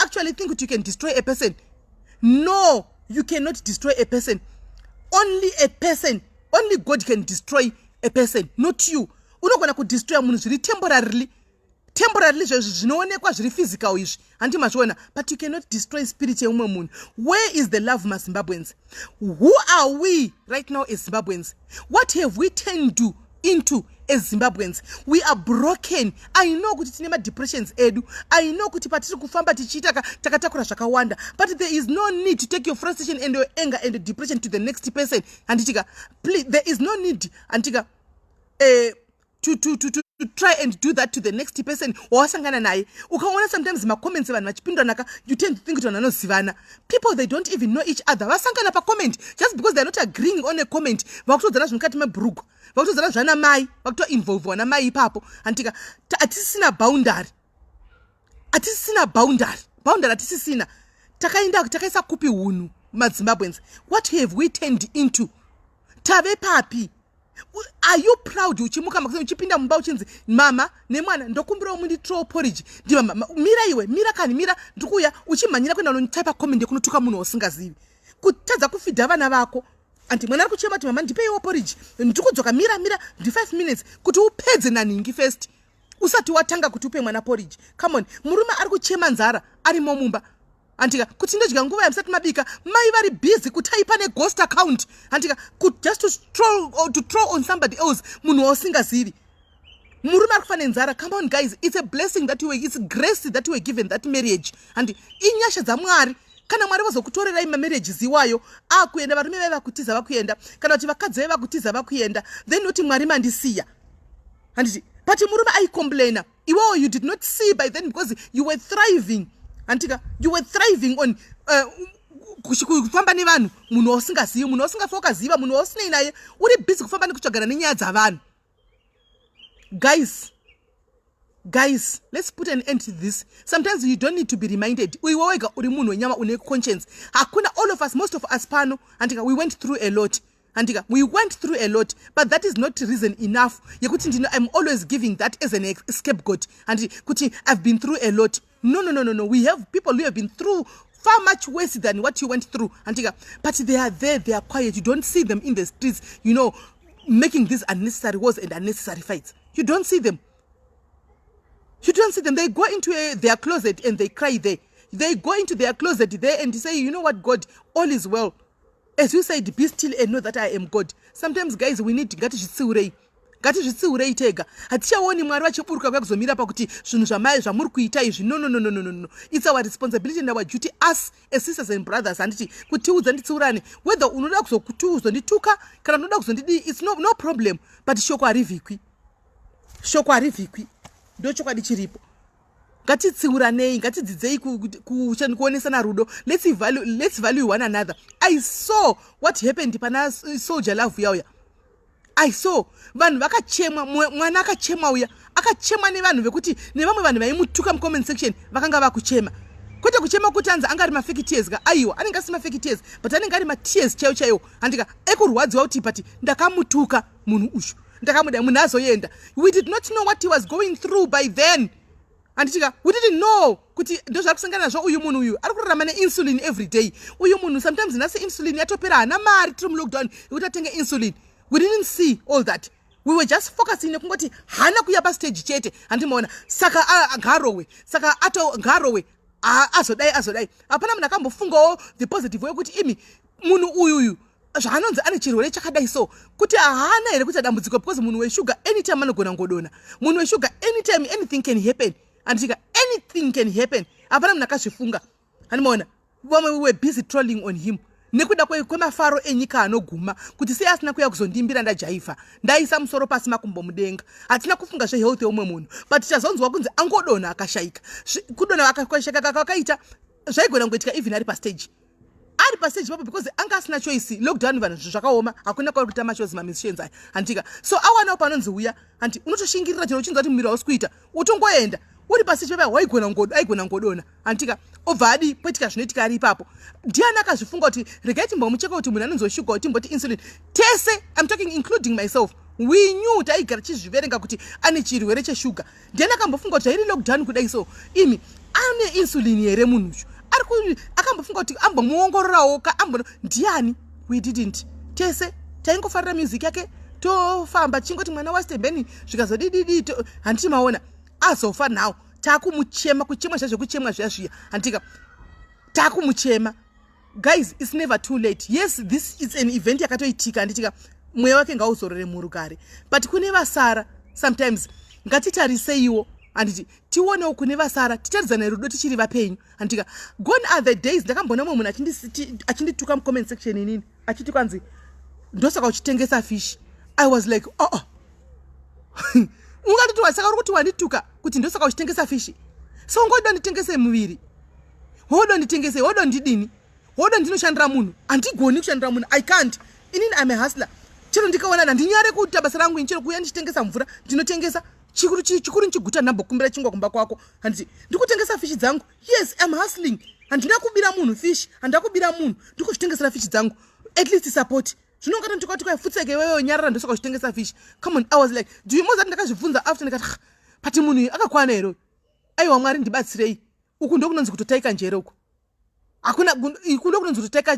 actually think kuti you can destroy a person? No, you cannot destroy a person. Only a person, only God can destroy a person, not you. Unogona kudestroya munhu zviri temporarily, temporarily, zvezvi zvinoonekwa zviri physical izvi, handi mazviona? But you cannot destroy spirit yeumwe munhu. Where is the love, maZimbabweans? Who are we right now as Zimbabweans? What have we turned to into as Zimbabweans? We are broken. I know kuti tine madepressions edu. I know kuti patiri kufamba tichiita takatakura zvakawanda, but there is no need to take your frustration and your anger and the depression to the next person, handitika? Please, there is no need, handitika, to try and do that to the next person wawasangana naye. Ukaona sometimes macomments vanhu vachipinduranaka, you tend to think kuti vanhu vanozivana. People, they don't even know each other. Vasangana pacomment, just because they are not agreeing on a comment, vakutodzana zvemukati mebhurugwa, vakutodzana zvana mai, vakutoinvolvwa namai ipapo, handitika? Hatisisina boundary, hatisisina boundary, boundary hatisisina. Takaenda takaisa kupi hunhu? Mazimbabweans, what have we turned into? Tave papi? Are you proud uchimuka makuseni, uchipinda mumba, uchinzi mama nemwana, "Ndokumbirawo munditrowo porridge"? Ndimama, "Mira iwe, mira kani, mira, ndikuuya." Uchimhanyira kuenda unotaipa comment yekunotuka munhu wausingazivi. Kutadza kufidha vana vako, andi mwana ari kuchema kuti, "Mama, ndipeiwo porridge." "Ndikudzoka, mira, mira, ndi5 minutes," kuti upedze nanhingi first usati watanga kuti upe mwana porridge. Come on, murume ari kuchema nzara arimo mumba, andika, kuti, "Ndodya nguva yamusati mabika." Mai vari busy kutaipa neghost account, andika, just to troll on somebody else, munhu wausingazivi. Murume ari kufa nenzara. Come on, guys, it's a blessing that you were, it's grace that you were given that marriage, handi inyasha dzaMwari. Kana Mwari vazokutorerai mamarriages iwayo, akuenda, varume vai vakutiza vakuenda, kana kuti vakadzi vai vakutiza vakuenda, then noti, "Mwari mandisiya," handiti? But murume aicomplaina, iwewo you did not see by then because you were thriving, handika? You were thriving on kufamba nevanhu, munhu wausingazivi, munhu wausingafi wakaziva, munhu wausinei naye. Uri busy kufamba nekutsvagana nenyaya dzavanhu. Guys, guys, let's put an end to this. Sometimes you don't need to be reminded. Iwe wega uri munhu wenyama, une conscience. Hakuna, all of us, most of us pano, handika, we went through a lot, handika? We went through a lot, but that is not reason enough yekuti ndino, I'm always giving that as an scapegoat, handi kuti I've been through a lot. No, no, no, no, no. We have people who have been through far much worse than what you went through, handika? But they are there, they are quiet. You don't see them in the streets making these unnecessary wars and unnecessary fights. You don't see them, you don't see them. They go into their closet and they cry there. They go into their closet there and say, "You know what, God, all is well. As you said, be still and know that I am God." Sometimes, guys, we need, ngatizvitsiurei, ngatizvitsiurei tega. Hatichaoni Mwari vachiburuka kuya kuzomira pakuti zvinhu zvamai zvamuri kuita izvi. No, no, no, no, no, no. It's our responsibility and our duty, us as sisters and brothers, handiti, kutiudza, nditsiurane. Whether unoda kuzondituka kana unoda kuzondidii, it's no problem, but shoko harivhikwi, shoko harivhikwi, ndo chokwadi chiripo. Ngatitsiuranei, ngatidzidzei kuonesana rudo. Let's value one another. I saw what happened pana Soldier Love yauya. I saw vanhu vakachemwa, mwana akachemwa uya, akachemwa nevanhu vekuti nevamwe vanhu vaimutuka mucomment section vakanga vakuchema. Kwete kuchema kuti anzi anga ari mafake tears ka, aiwa, anenge asi mafake tears, but anenge ari matears chaiwo chaiwo, handika, ekurwadziwa kuti, "But ndakamutuka munhu uyu, ndakamuda." Munhu azoenda, we did not know what he was going through by then, handitika? We didn't know kuti ndozvari kusangana nazvo. Uyu munhu uyu ari kurarama neinsulin every day. Uyu munhu sometimes nhasi insulin yatopera, haana mari, tiri mulockdown, yekuti atenge insulin. We didn't see all that. We were just focusing nekungoti haana kuya pastage chete, handimaona? Saka ngarowe, saka ato ngarowe, azodai, azodai. Hapana munhu akambofungawo the positive way kuti imi, munhu uyuyu zvaanonzi ane chirwere chakadai, so kuti haana here kuita dambudziko? Because munhu weshuga anytime anogona ngodona, munhu weshuga anytime anything can happen, handitika? Anything can happen. Hapana munhu akazvifunga, handimaona? Vamwe were busy trolling on him nekuda kwemafaro enyika anoguma, kuti sei asina kuya kuzondimbira ndajaivha, ndaisa musoro pasi, makumbo mudenga. Hatina kufunga zvehealth yeumwe munhu, but chazonzwa kunzi angodonha akashayika. Kudonha akashayika kwakaita zvaigona kungoitika even ari pastage, ari pastage papo, because anga asina choice. Lockdown, vanhu zvakaoma, hakuna kwauri kuita mashows, mamusicians aya, handika? So awanawo panonzi uya, handi unotoshingirira chero uchinzwa kuti muviri hausi kuita, utongoenda. Uri pastage papa, waigona, aigona ngodona, handika? Obva adi poitika zvinoitika ari ipapo. Ndiani akazvifunga kuti regai timbomucheka kuti munhu anonzoshuga, kuti timboti insulin? Tese, I'm talking including myself, we knew, taigara chizviverenga kuti ane chirwere cheshuga. Ndiani akambofunga kuti zvairi lockdown kudai, so imi ane insulin here munhu uyu? Ari akambofunga kuti ambomuongororawo ka ambo? Ndiani? We didn't. Tese taingofarira music yake, tofamba tichingoti mwana wastembeni, zvikazodididi, handiti maona azofa? Now taakumuchema, kuchemwa zviya zvekuchemwa zviya zviya, handika? Taakumuchema. Guys, it's never too late. Yes, this is an event yakatoitika, handitika? Mweya wake ngauzorore murugare. But kune vasara, sometimes ngatitariseiwo, handiti, tionewo kune vasara, titaridzane rudo tichiri vapenyu, handitika? Gone are the days. Ndakambona mumwe munhu achindituka mucomment section inini, achiti kwanzi, "Ndosaka uchitengesa fish." I was like, "Oh, ungatoti saka uri kuti wandituka kuti ndosaka uchitengesa fish? So ngoda nditengese muviri, woda nditengese, woda ndidini, woda ndinoshandira munhu?" Handigoni kushandira munhu, I can't. Inini I'm a hustler. Chero ndikaona, handinyare kuita basa rangu ini. Chero kuuya ndichitengesa mvura, ndinotengesa. Chikuru, chikuru nchiguta, ndambokumbira chingwa kumba kwako, handiti? Ndikutengesa fishi dzangu. Yes, I'm hustling. Handina kubira munhu fish, handina kubira munhu, ndikuzvitengesera fish dzangu. At least support. Zvino ungati ndikati kwai futseke iwewe, nyarara, ndosaka uchitengesa fish. Come on, I was like, do you mozati ndakazvibvunza after, ndikati, "But munhu uyu akakwana here? Aiwa, Mwari ndibatsirei." Uku ndokunonzi kutotaika njere uku. Hakuna, uku ndokunonzi kutoteka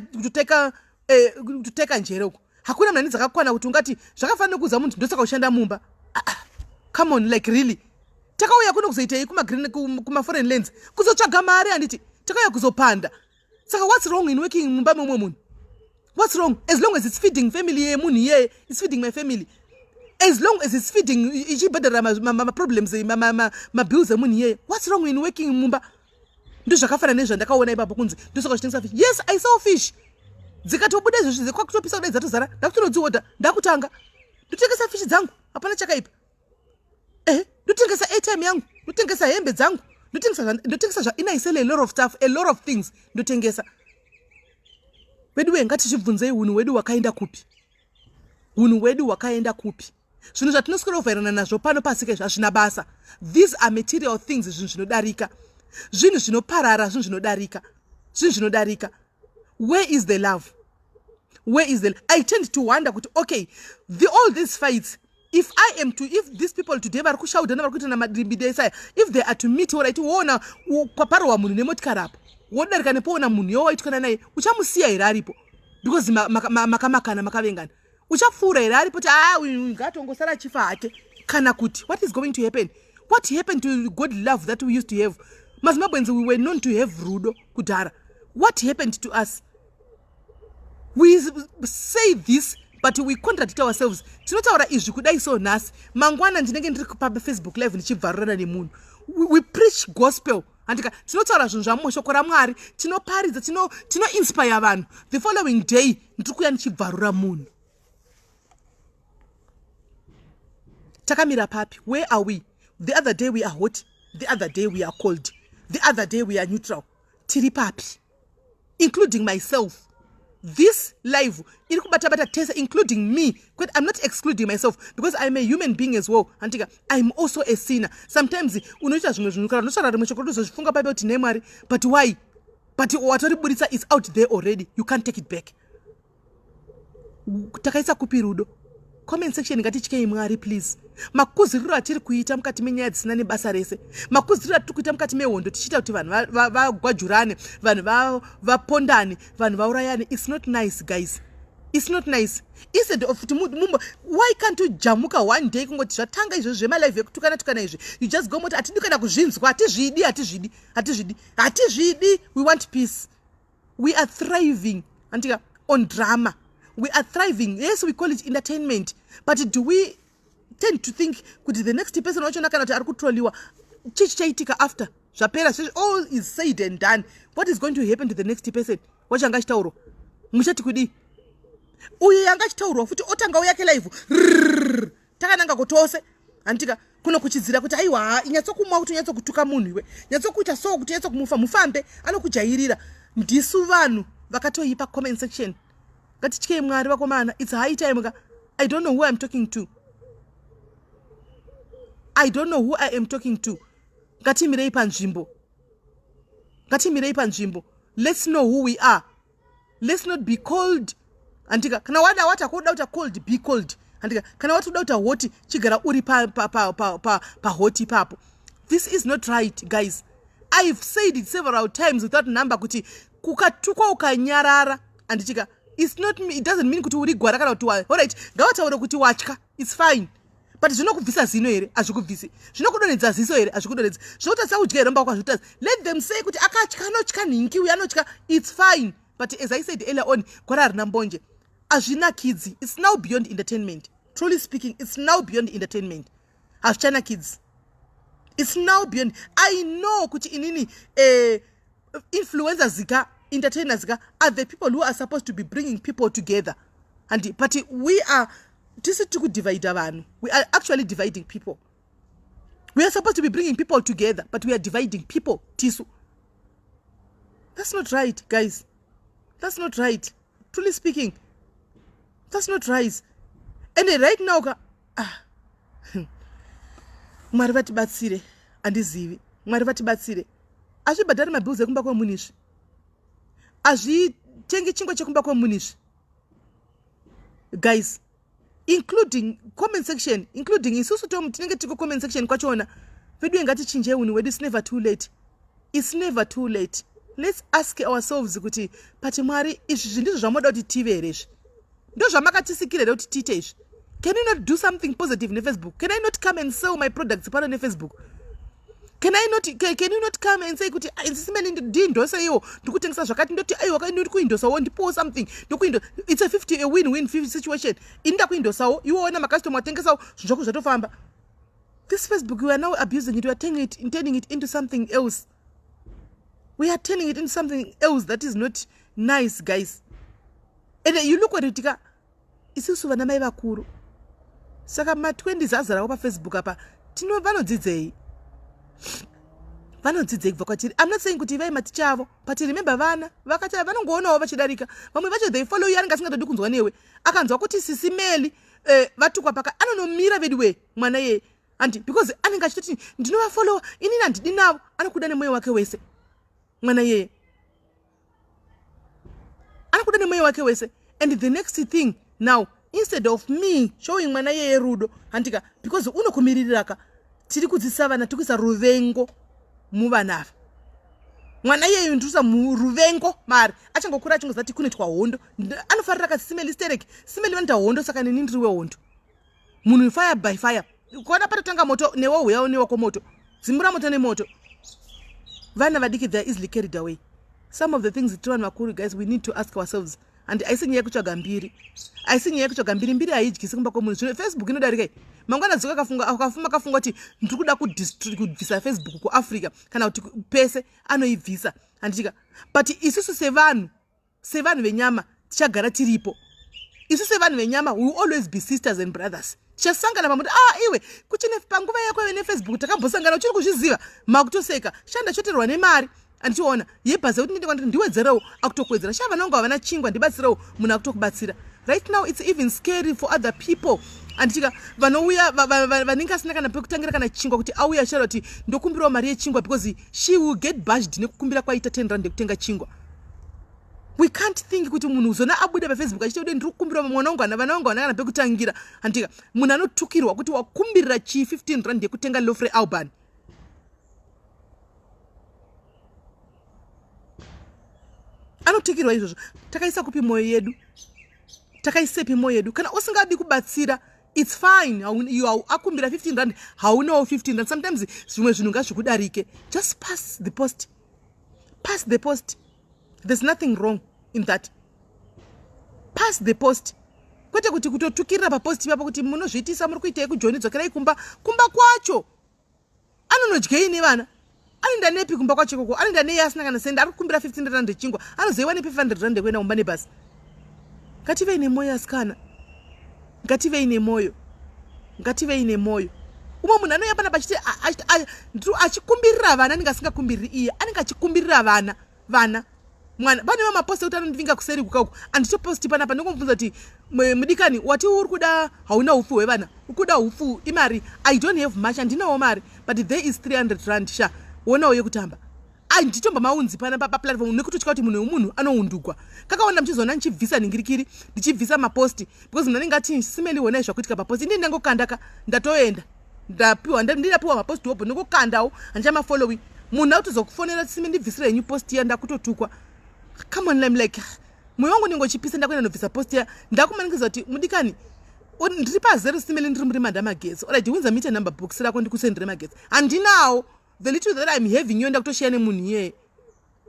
njere uku. Hakuna mhani dzakakwana kuti ungati zvakafanira kuudza munhu ndosaka ushanda mumba. Ah, ah, come on, like really, takauya kuno kuzoitei kumaforeign lands? Kuzotsvaga mari, handiti? Takauya kuzopanda. Saka what's wrong in working mumba memumwe munhu? What's wrong? As long as it's feeding family yemunhu iyeye, it's feeding my family. As long as it's feeding, ichibhadharira maproblems, mabills emunhu iyeye, what's wrong in working mumba? Ndo zvakafanana nezvandakaona ipapo kunzi ndosaka uchitengesa fish. Yes, I sell fish. Dzikatobuda izvozvi, kwakutopisa kudai, dzatozara, ndakutonodziodha, ndakutanga ndotengesa fish dzangu. Hapana chakaipa. Ehe, ndotengesa airtime yangu, ndotengesa hembe dzangu, ndotengesa zva ina. I sell a lot of stuff, a lot of things ndotengesa. Vedu we, ngatizvibvunzei, unhu hwedu hwakaenda kupi? Unhu hwedu hwakaenda kupi? Zvinhu zvatinoswera kuvhairana nazvo pano pasika izvi hazvina basa. These are material things, zvinhu zvinodarika, zvinhu zvinoparara, zvinhu zvinodarika, zvinhu zvinodarika. Where is the love? Where is the I tend to wonder kuti, okay, all these fights, if I am to if these people today vari kushaudhana, vari kuitana madirimbidesaya, if they are to meet, alright, woona kwaparwa munhu nemotikari apo, wodarika nepoona munhu yowaitwana naye, uchamusiya here aripo because makamakana, makavengana? Uchapfuura here aripo ti a uyu ngatongosara achifa hake? Kana kuti what is going to happen? What happened to God love that we used to have? MaZimbabweans, we were known to have rudo kudhara. What happened to us? We say this, but we contradict ourselves. Tinotaura izvi kudai so nhasi, mangwana ndinenge ndiri paFacebook Live ndichibvarurana nemunhu. We preach gospel, handika? Tinotaura zvinhu zvamushoko raMwari, tinoparidza, tinoinspire vanhu. The following day ndiri kuuya ndichibvarura munhu. Takamira papi? Where are we? The other day we are hot, the other day we are cold, the other day we are neutral. Tiri papi? Including myself, this live iri kubatabata tese, including me. Kwete, I'm not excluding myself because I'm a human being as well, handika? I'm also a sinner. Sometimes unoita zvimwe zvinhu, kana unotaura rimwe shoko, rotozozvifunga paipe kuti nemwari, but why? But watoriburitsa, is out there already, you can't take it back. Takaisa kupi rudo? Comment section, ngatityei Mwari, please. Makuziriro atiri kuita mukati menyaya dzisina nebasa rese, makuziriro atiri kuita mukati mehondo, tichiita kuti vanhu vagwajurane, vanhu vapondane, vanhu vaurayane, it's not nice, guys, it's not nice. Instead of kuti why can't you jamuka one day kungoti zvatanga izvozvo zvemalive ekutukana tukana izvi, you just go moti hatidi kana kuzvinzwa, hatizvidi, hatizvidi, hatizvidi, hatizvidi. We want peace. We are thriving, andika, on drama. We are thriving. Yes, we call it entertainment, but do we tend to think kuti the next person wachona, kana kuti ari kutroliwa, chii chichaitika after zvapera? All is said and done, what is going to happen to the next person wacho anga achitaurwa? Muchati kudii? Uyu yanga achitaurwa futi otanga uyake live, takananga kutose, handitika? Kuno kuchidzira kuti aiwa, nyatsokumwa kuti unyatsokutuka munhu, iwe nyatsokuita so kuti unyatsokumufa mufambe anokujairira. Ndisu vanhu vakatoipa. Comment section, ngatityei Mwari, vakomana. It's high time ka. I don't know who I'm talking to, I don't know who I am talking to. Ngatimirei panzvimbo, ngatimirei panzvimbo. Let's know who we are. Let's not be cold, handika? Kana wada wati hakuda kuita cold, be cold, handika? Kana wati uda kuita hot, chigara uri pahot ipapo. This is not right, guys. I've said it several times without number kuti kukatukwa ukanyarara, handitika, it's not, it doesn't mean kuti uri gwara kana kuti, alright, ngavataure kuti watya, it's fine, but zvinokubvisa zino here? Hazvikubvisi. Zvinokudonhedza ziso here? Hazvikudonhedzi. Zvinotadzisa kudya here mba kwazvotadza? Let them say kuti akatya, anotya nhingi uyu, anotya, it's fine. But as I said earlier on, gwara harina mbonje. Hazvinakidzi. It's now beyond entertainment. Truly speaking, it's now beyond entertainment. Hazvichanakidzi. It's now beyond. I know kuti inini, influencers ka, entertainers ka, are the people who are supposed to be bringing people together, and but we are tisi tiri kudivhaidha vanhu. We are actually dividing people. We are supposed to be bringing people together, but we are dividing people tisu. That's not right, guys, that's not right. Truly speaking, that's not right. And right now ka, ah, Mwari vatibatsire. Handizivi, Mwari vatibatsire. Hazvibhadhari mabills ekumba kwemunhu izvi. Hazvitengi chingwa chekumba kwemunhu izvi, guys, including comment section, including isusu tomu tinenge tiri kucomment section kwachona. Vedu, ngatichinjei unhu wedu. It's never too late, it's never too late. Let's ask ourselves kuti, pati Mwari, izvi zvindizvo zvamoda kuti tive here? Izvi ndo zvamakatisikira here kuti tiite izvi? Can you not do something positive neFacebook? Can I not come and sell my products pano neFacebook? Can I not, can you not come and say kuti simeni ndiendorse-iwo, ndikutengesa zvakati, ndoti aiwa, ndiri kuendorsawo, ndipowo something, ndokuendo? It's a 50, a win win situation. Ini ndakuendorsawo, iwoona macustomer, atengesawo, zvinhu zvako zvatofamba. This Facebook, we are now abusing it. We are turning it into something else. We are turning it into something else that is not nice, guys. And you look at it ka, isusu vana mai vakuru, saka ma20s azarawo paFacebook apa, tino vanodzidzei? Vanodzidzei kubva kwatiri? I'm not saying kuti ivai maticha avo, but remember, vana vakacha vanongoonawo vachidarika. Vamwe vacho, they follow you. Anenge asingatodi kunzwa newe, akanzwa kuti Sisi Meli vatukwa paka, anonomira vedu we mwana yeye andi, because anenge achitoti ndinovafollowa, inini handidi navo. Anokuda nemwoyo wake wese mwana yeye, anokuda nemwoyo wake wese. And the next thing now, instead of me showing mwana yeye rudo, handika, because unokumiriraka, tiri kudzidzisa vana, tiri kuisa ruvengo muvana ava. Mwana iyeyu ndikuisa ruvengo mari, achangokura achingoziva kuti kunoitwa hondo. Anofarira kaSimeli sterek, Simeli vanoita hondo, saka neni ndiri wehondo. Munhu fire by fire, kuona patotanga moto, newe uyawo newako moto, dzimbura moto nemoto. Vana vadiki, they are easily carried away. Some of the things, tiri vanhu vakuru, guys, we need to ask ourselves. And haisi nyaya yekutsvaga mbiri, haisi nyaya yekutsvaga mbiri. Mbiri haidyisi kumba kwemunhu. Zvino Facebook inodarika mangwana dzoka, akafuma akafunga kuti ndiri kuda kubvisa Facebook kuAfrica kana kuti pese, anoibvisa, handitika? But isusu sevanhu venyama tichagara tiripo. Isu sevanhu venyama, we will always be sisters and brothers. Tichasangana pamuti, ah, iwe, kuchine panguva yako ive neFacebook, takambosangana, uchiri kuzviziva? Makutoseka, shanda choterwa nemari, andichiona yebhazi yekuti ndinde kwandiri, ndiwedzerewo, akutokuwedzera. Sha, vanonga havana chingwa, ndibatsirewo, munhu akutokubatsira. Right now it's even scary for other people, anditika, vanouya vanenge asina kana pekutangira kana chingwa, kuti auya achitaura kuti ndokumbirawo mari yechingwa, because she will get bashed nekukumbira kwaita 10 rand yekutenga chingwa. We can't think kuti munhu uzona abuda paFacebook achiti ude, ndiri kukumbira, mwana wangu ana, vana vangu vana kana pekutangira, handika? Munhu anotukirwa kuti wakumbirira chii 15 rand yekutenga loaf reAlban? Anotukirwa izvozvo. Takaisa kupi mwoyo yedu? Takaisepi mwoyo yedu? Kana usingadi kubatsira, it's fine. Akumbira 15 rand, haunawo 15 rand. Sometimes zvimwe zvinhu ngazvikudarike. Just pass the post, pass the post. There's nothing wrong in that. Pass the post, kwete kuti kutotukirira papost ipapo kuti munozviitisa, muri kuitei kuJoni, dzokerai kumba. Kumba kwacho anonodyei nevana? Anoenda nepi kumba kwacho ikoko? Anoenda nei asina kana sendi? Ari kukumbira 15 rand echingwa, anozoiwa nepi 500 rand ekuenda kumba nebhasi? Ngativei nemwoyo, asikana, ngativei nemwoyo, ngativei nemwoyo. Umwe munhu anouya panapa achiti achikumbirira vana, anenge asingakumbiriri iye, anenge achikumbirira vana. Vana, mwana, pane vamaposti ekuti anondivinga kuseri kukauku, handitoposti panapa. Ndingomubvunza kuti, mudikani, wati uri kuda, hauna upfu hwevana, ukuda upfu, imari. I don't have much, handinawo mari, but there is 300 rand, sha, wonawo yekutamba. Handitomba maunzi pana paplatform nekutotya kuti munhu wemunhu anoundugwa. Kakawanda muchizoona ndichibvisa nhingirikiri, ndichibvisa maposti, because munhu anenge ati, "Simeli, honai zvakuitika paposti." Indii ndangokandaka, ndatoenda, ndapiwa, ndinapiwa maposti hobho, ndingokandawo, handichamafollowi. Munhu akutozokufonera, "Sime, ndibvisire henyu post iya, ndakutotukwa." Come on, I'm like, mwoyo wangu unenge uchipisa. Ndakuenda ndobvisa post iya, ndakumanikidza kuti, "Mudikani, ndiri pazero, Simeli, ndiri murima ndamagetsi. Alright, unza meter number box rako ndikusendere magetsi." Handinawo. The little that I'm having iyo ndakutoshiya nemunhu iyeye,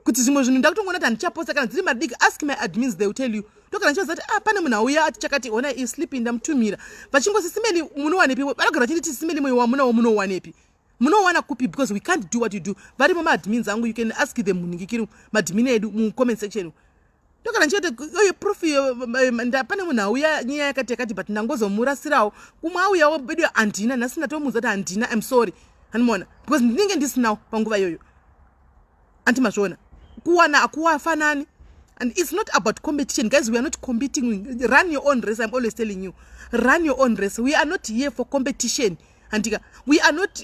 kuti zvimwe zvinhu ndakutongoona kuti handichaposta kana dziri madiki. Ask my admins, they will tell you. Ndogara ndichivaziva kuti, ah, pane munhu auya ati chakati, ona isleeping, ndamutumira. Vachingosi, "Simeli, munowanepi?" Vanogara vachinditi, "Simeli, mwoyo wamunawo munowanepi? Munowana kupi? Because we can't do what you do." Varimo maadmins angu, you can ask them, munhingikiri maadmin edu mucomment section. Ndogara ndichiti, oye, proof, pane munhu auya nyaya yakati yakati, but ndangozomurasirawo. Kumwe auyawo bedu, handina nhasi, ndatomuudza kuti handina, I'm sorry, handimaona, because ndinenge ndisinawo panguva iyoyo. Anti mazviona, kuwana hakuwafanani. And it's not about competition, guys. We are not competing. Run your own race. I'm always telling you, run your own race. We are not here for competition, handika? We are not,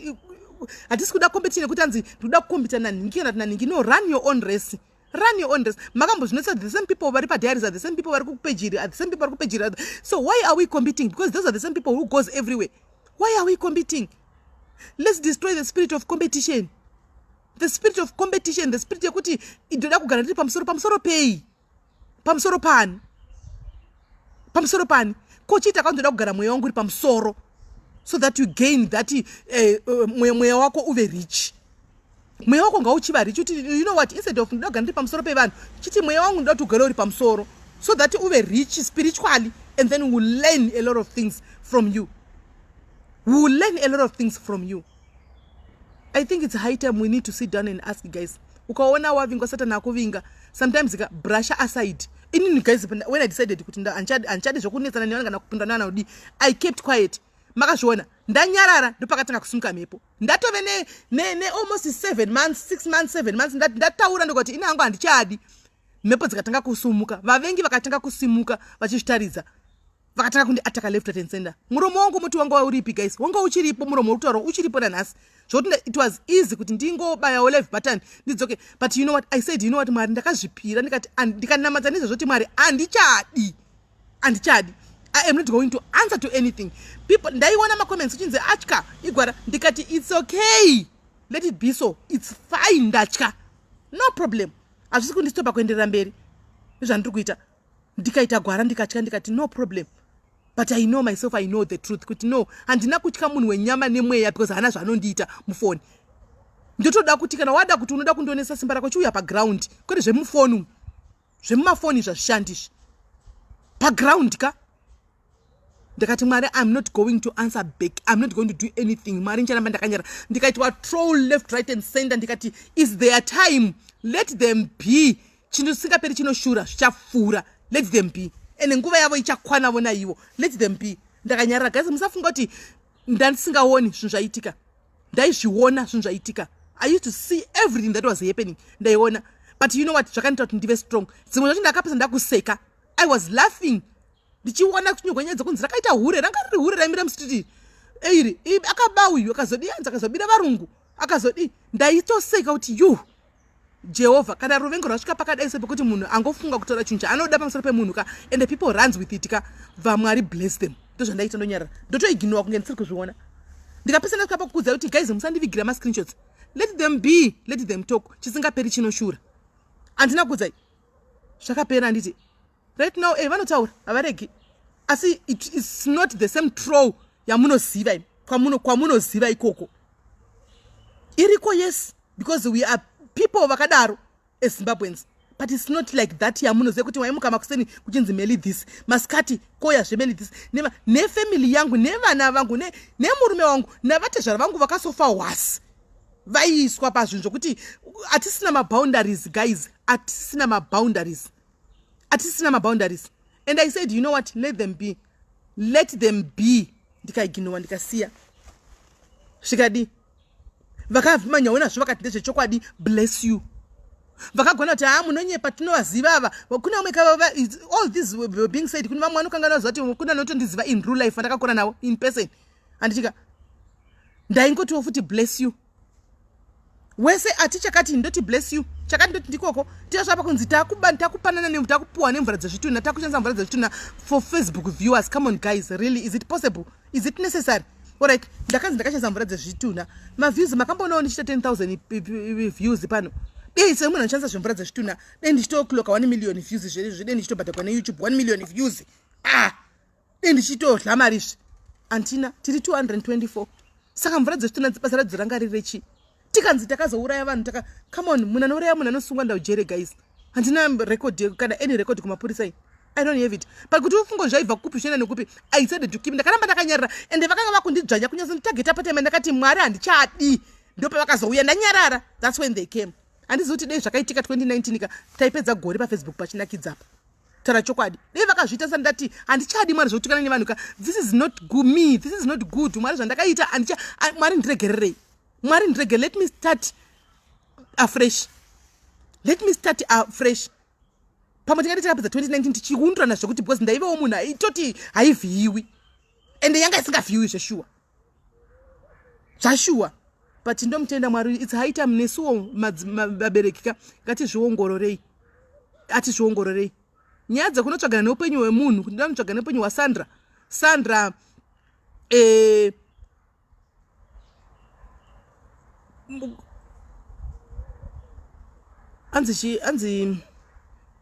hatisi kuda competition yekuti anzi ndikuda kucompeta nanhingi kana kuti nanhingi. No, run your own race. Run your own race. Makambozvinotisa, the same people vari padiaries are the same people vari kupejiri, are the same people vari kupejiri. So why are we competing? Because those are the same people who goes everywhere. Why are we competing? Let's destroy the spirit of competition, the spirit of competition, the spirit yekuti ndoda kugara ndiri pamusoro. Pamusoro pei? Pamusoro pani? Pamusoro pani? Kochiita kaundoda kugara mweya wangu uri pamusoro so that you gain that mweya wako uve rich. Mweya wako ngauchiva rich kuti, you know what, instead of ndoda kugara ndiri pamusoro pevanhu, chiti mweya wangu ndoda kuti ugare uri pamusoro so that uve rich spiritually, and then will learn a lot of things from you. We will learn a lot of things from you. I think it's high time we need to sit down and ask, guys. Ukaona wavingwa, Satani akuvinga, sometimes ka brush aside. Inini, guys, when I decided kuti handichadi zvokunetsana nevanhu kana kupinda nevana kudi, I kept quiet. Makazviona, ndanyarara, ndopakatanga kusimuka mhepo. Ndatove nealmost ne 7 months, 6 months, 7 months ndataura, ndikati ini hangu handichadi. Mhepo dzikatanga kusumuka, vavengi vakatanga kusimuka vachizvitaridza, vakatanga kundiataka left, right and center. Muromo wangu muti wanga uripi, guys? Wanga uchiripo. Muromo uri kutaura uchiripo nanhasi, zvokuti it was easy kuti ndingobayawo live button ndidzoke. But you know what I said? You know what, Mwari, ndakazvipira, ndikati, ndikanamata nezvezvoti, Mwari, handichadi, handichadi. I am not going to answer to anything. People, ndaiona macomments uchinzi atya igwara. Ndikati, "It's okay, let it be so. It's fine, ndatya, no problem." Hazvisi kundistopa kuenderera mberi nezvandiri kuita. Ndikaita gwara, ndikatya, ndikati no problem. But I know myself, I know the truth kuti no, handina kutya munhu wenyama nemweya, because haana zvaanondiita mufoni. Ndotoda kuti kana wada kuti unoda kundionesa simba rako, chiuya paground, kwete zvemufoni. Zvemumafoni zvazvishandizvi paground ka. Ndikati, "Mwari, I'm not going to answer back. I'm not going to do anything. Mwari, ndicharamba ndakanyara." Ndikaitwa troll left, right and center. Ndikati, "Is their time, let them be." Chinhu chisingaperi chinoshura, zvichapfuura. Let them be, ende nguva yavo ichakwanavo naivo. Let them be. Ndakanyarara. Guys, musafunga kuti ndandisingaoni zvinhu zvaitika. Ndaizviona zvinhu zvaitika. I used to see everything that was happening. Ndaiona. But you know what? Zvakandiita kuti ndive strong. Dzimwe zvacho ndakapesa ndakuseka. I was laughing ndichiona kunyorwa nyaya dzekunzi rakaita hure, ranga riri hure raimira mustreet iri, akaba uyu, akazodi, anzi akazobira varungu, akazodi. Ndaitoseka kuti yu Jehovha, kana ruvengo rwasvika pakadai sepekuti munhu angofunga kutaura chinhu chaanoda pamusoro pemunhu ka, and the people runs with it ka, vaMwari bless them. Ndozvandaita, ndonyarara, ndotoignowa kunge ndisiri kuzviona. Ndikapesa ndasvika pakukudza kuti, guys, musandivigira mascreenshots. Let them be, let them talk. Chisingaperi chinoshura. Handina kudzai, zvakapera, handiti? Right now, vanotaura, havaregi, asi it is not the same troll yamunoziva, kwamunoziva ikoko. Iriko, yes, because we are people vakadaro eZimbabweans, but it's not like that yamunoziva kuti waimuka makuseni kuchinzi Meli this, masikati koya zvemeli this. Nefamily yangu, nevana vangu, nemurume wangu, navatezvara vangu vakasofa hwasi vaiiswa pazvinhu zvokuti hatisina maboundaries. Guys, hatisina maboundaries, hatisina maboundaries. And I said, "You know what? Let them be, let them be." Ndikaignowa, ndikasiya. Zvikadi, vakamanyawo nazvo, vakati ndezvechokwadi. Bless you. Vakagona kuti ha, munonyepa, tinovaziva ava. Kune vamwe, all this being said, kune vamwe vanokanganwa kuti kune vanotondiziva in real life, vandakakura navo in person, handitika? Ndaingotiwo futi bless you. Wese ati chakati, ndoti bless you. Chakati, ndoti ndikoko. Tichasvapa kunzi takupanana, takupuwa nemvura dzezvitunha, takushandisa mvura dzezvitunha for Facebook viewers. Come on, guys, really? Is it possible? Is it necessary? Alright, ndakanzi ndakashandisa mvura dzezvitunha, maviews makamboonawo ndichiita 10 000 views pano. Dei semunhu anoshandisa zvemvura dzezvitunha, dei ndichitoclocka 1 million views zvezvi, dei ndichitobhadhagwa neYouTube 1 million views. Ah, dei ndichitodla mari izvi. Antina, tiri 224. Saka mvura dzezvitunha basa radzo ranga riri rechii? Tikanzi takazouraya vanhu, taka, come on, munhu anouraya munhu anosungwa ndaujere. Guys, handina record kana any record kumapurisa iyi. I don't have it. But kuti ufungo zvaibva kupi, zvienda nekupi, I said to keep. Ndakaramba ndakanyarara, ende vakanga vakundidzvanya kunyatsonditageta patime. Ndakati, "Mwari, handichadi." Ndopavakazouya ndanyarara. That's when they came. Handizivi kuti dei zvakaitika 2019 ka, taipedza gore paFacebook pachinakidzapa. Taura chokwadi, dei vakazviita sa ndati handichadi, Mwari, zvokutukana nevanhu ka. This is not good, me, this is not good. Mwari, zvandakaita, Mwari, ndiregererei. Mwari, ndiregere. Let me start afresh, let me start afresh. Pamwe tingati takapedza 2019 tichiundurana zvekuti, because ndaivewo munhu aitoti haivhiyiwi, ende yanga isingavhiyiwi zveshuwa, zvashuwa. But ndomutenda Mwari, it's high time nesuwo vabereki ka, ngatizviongororei, atizviongororei nyaya dzekunotsvagana neupenyu hwemunhu, kuti ndanotsvagana neupenyu hwaSandra. Sandra anzi chi anzi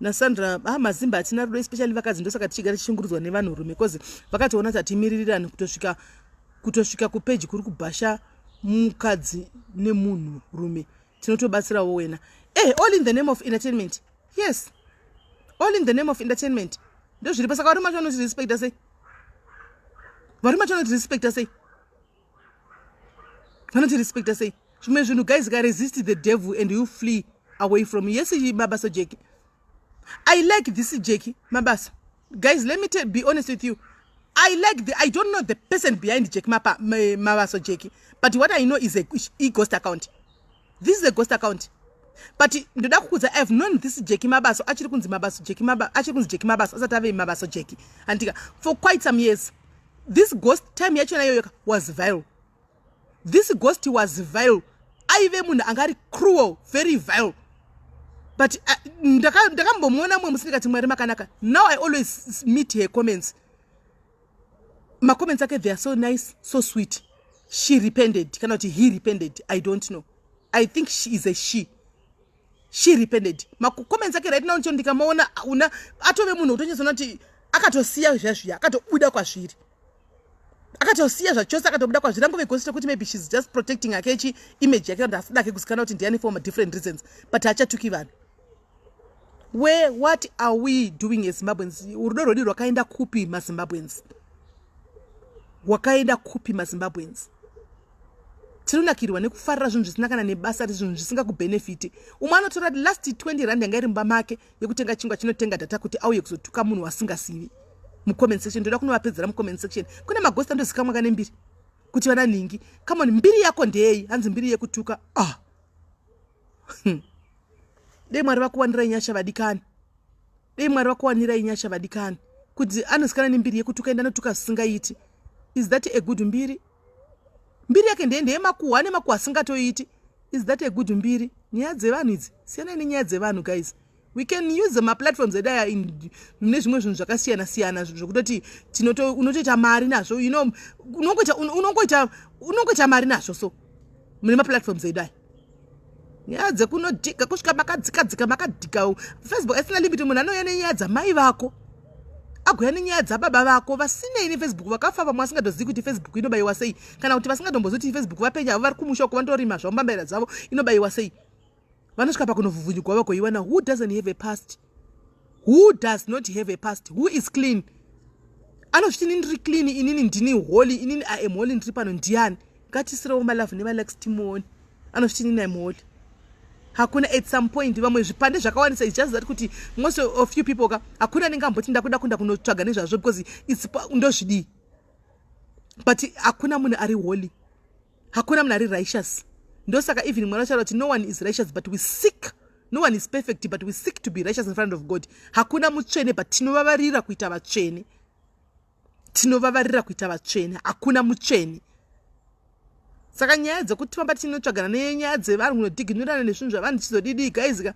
naSandra. Ah, maZimba hatina rudo, especially vakadzi. Ndosaka tichigara tichishungurudzwa nevanhurume, because vakatoona kuti hatimiririrani kutosvika kupeji kuri kubhasha mukadzi nemunhurume. Tinotobatsirawo wena. All in the name of entertainment. Yes, all in the name of entertainment. Ndozviripo. Saka varume vacho vanotirespecta sei? Varume vacho vanotirespecta sei? Vanotirespecta sei? Zvimwe zvinhu, guys, ka, resist the devil and you flee away from you. Yes, Mabasa Jeki, I like this Jeki Mabasa. Guys, let me be honest with you. I don't know the person behind Jack Mabaso Jeki, but what I know is a ghost account. This is a ghost account, but ndoda kukudza, I have known this Jeki Mabaso achiri kunzi Mabaso Jeki, achiri kunzi Jeki Mabaso, asati ave Mabaso Jeki, andika, for quite some years. This ghost, time yachona iyoyoka, was vile. This ghost was vile. Aive munhu anga ari cruel, very vile, but ndakambomuona mumwe musi, ndikati, "Mwari makanaka." Now I always meet her comments. Macomments ake, they are so nice, so sweet. She repented, kana kuti he repented, I don't know. I think she is a she. She repented. Macomments ake right now, ncho ndikamaona, una atove munhu utonyatsoona kuti akatosiya zviya zviya, akatobuda kwazviri, akatosiya zvachose, akatobuda kwazviri. Angove ghost rekuti maybe she's just protecting hake chi image yake, kuti asida ke kuzikanwa kuti ndiani for different reasons, but haachatuki vanhu. Where, what are we doing as Zimbabweans? Rudo rwedu rwakaenda kupi, maZimbabweans? Rwakaenda kupi, maZimbabweans? Tinonakirwa nekufarira zvinhu zvisina kana nebasa, zvinhu zvisingakubhenefiti. Umwe anotora last 20 rand yanga iri mumba make yekutenga chingwa, chinotenga data kuti auye kuzotuka munhu wasingasivi mucomment section. Ndoda kunovapedzera mucomment section. Kune maghost andozikamwa kane mbiri kuti vana nhingi. Come on, mbiri yako ndeyei? Hanzi mbiri yekutuka. Ah, dei Mwari vakuwanirai nyasha, vadikani. Dei Mwari vakuwanirai nyasha, vadikani. Kuti anozikanwa nembiri yekutuka, ende anotuka zvisingaiti. Is that a good mbiri? Mbiri yake ndeye ndeyemakuhwa, nemakuhwa asingatoiti. Is that a good mbiri? Nyaya dzevanhu idzi, siyanai nenyaya dzevanhu, guys. We can use maplatforms edu aya mune zvimwe zvinhu zvakasiyana siyana, zvokutoti unotoita mari nazvo. Unongoita mari nazvo. So mune maplatforms edu aya, nyaya dzekunodhiga kusvika makadzikadzika, makadhika. Facebook asina limit. Munhu anouya nenyaya dzamai vako, agouya nenyaya dzababa vako vasinei neFacebook, vakafa vamwe vasingatozivi kuti Facebook inobayiwa sei, kana kuti vasingatombozivi kuti Facebook. Vapenya avo vari kumusha uko, vandorima zvavo mbambaira dzavo, inobayiwa sei? Vanosvika pakunovhuvhunyugwa vagoiwana. Who doesn't have a past? Who does not have a past? Who is clean? Anozviti, "Inini ndiri clean, inini ndini holy, inini I am holy, ndiri pano." Ndiani? Ngatisirewo malove nemalikes timuone. Anozviti, "Inini am holy." Hakuna. At some point vamwe zvipande zvakawandisa. Is just that kuti most of you people ka, hakuna anenge amboti, "Ndakuda kunda kunotsvaga nezvazvo," because it's ndozvidii. But hakuna munhu ari holy, hakuna munhu ari righteous. Ndosaka even Mwari vachara kuti, "No one is righteous, but we seek, no one is perfect, but we seek to be righteous in front of God." Hakuna mutsvene, but tinovavarira kuita vatsvene. Tinovavarira kuita vatsvene. Hakuna mutsvene. Saka nyaya dzekuti famba tinotsvagana nenyaya dzevanhu, kunodhiginurana nezvinhu zvavanhu, tichizodidi, guys ka,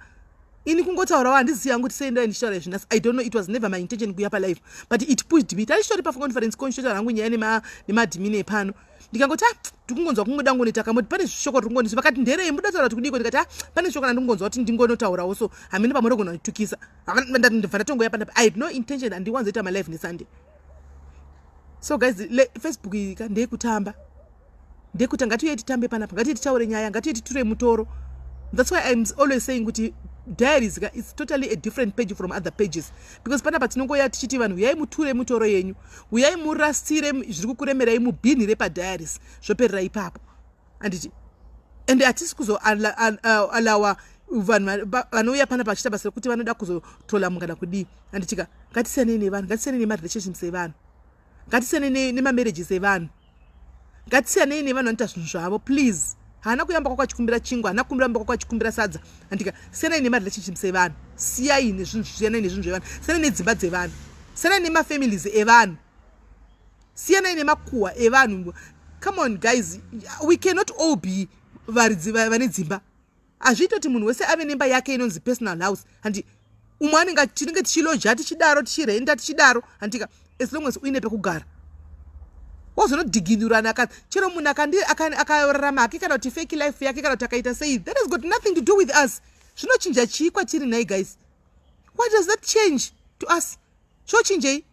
ini kungotaurawo handizivi yangu kuti sei ndai ndichitaura izvi nhasi. I don't know. It was never my intention kuuya palive, but it pushed me. Tarichitori paconference, conchotaura hangu nyaya nemadhimini epano. Ndikangoti, "A, ndikungonzwa kungoda ngonoita kamoti, pane shoko riri kungonisi." Vakati, "Nderei muda taura kuti kudiko?" Ndikati, "A, pane shoko randingonzwa kuti ndingonotaurawo, so hamene pamwe rogona kunditukisa." Ndibva ndatongoya panapa. I had no intention. Handiwanzoita malive neSunday. So guys, Facebook iyi ka ndeyekutamba, ndeyekuti ngatiuye titambe panapa, ngatiuye titaure nyaya, ngatiuye titure mutoro. That's why I'm always saying kuti diaries ka, it's totally a different page from other pages, because panapa tinongoya tichiti vanhu, uyai muture mutoro yenyu, uyai murasire zviri kukuremerai mubhini repadiaries, zvoperera ipapo, handiti? Ende hatisi kuzoalawa vanhu vanouya panapa vachiita basa rekuti vanoda kuzotola mungana kudii, handitika? Ngatisiyanei nevanhu, ngatisiyanei nemarelationships evanhu, ngatisiyanei nemamarriages evanhu, ngatisiyanei nevanhu vanoita zvinhu zvavo, please. Haana kuyamba kwako achikumbira chingwa, haana kukumbira mba kwako achikumbira sadza, handika? Siyanai nemarelationships evanhu, siyai nezvinhu, siyanai nezvinhu zvevanhu, siyanai nedzimba dzevanhu, siyanai nemafamilies evanhu, siyanai nemakuhwa evanhu. Come on, guys, we cannot all be Varidzi vane dzimba, hazviiti kuti munhu wese ave nemba yake inonzi personal house. Handi umwe anenge, tinenge tichiloja tichidaro, tichirenda tichidaro, handika? As long as uine pekugara, wozonodhiginurana. Chero munhu akararama hake, kana kuti fake life yake, kana kuti akaita sei, that has got nothing to do with us. Zvinochinja chii kwatiri nhai guys? What does that change to us? Zvochinjei?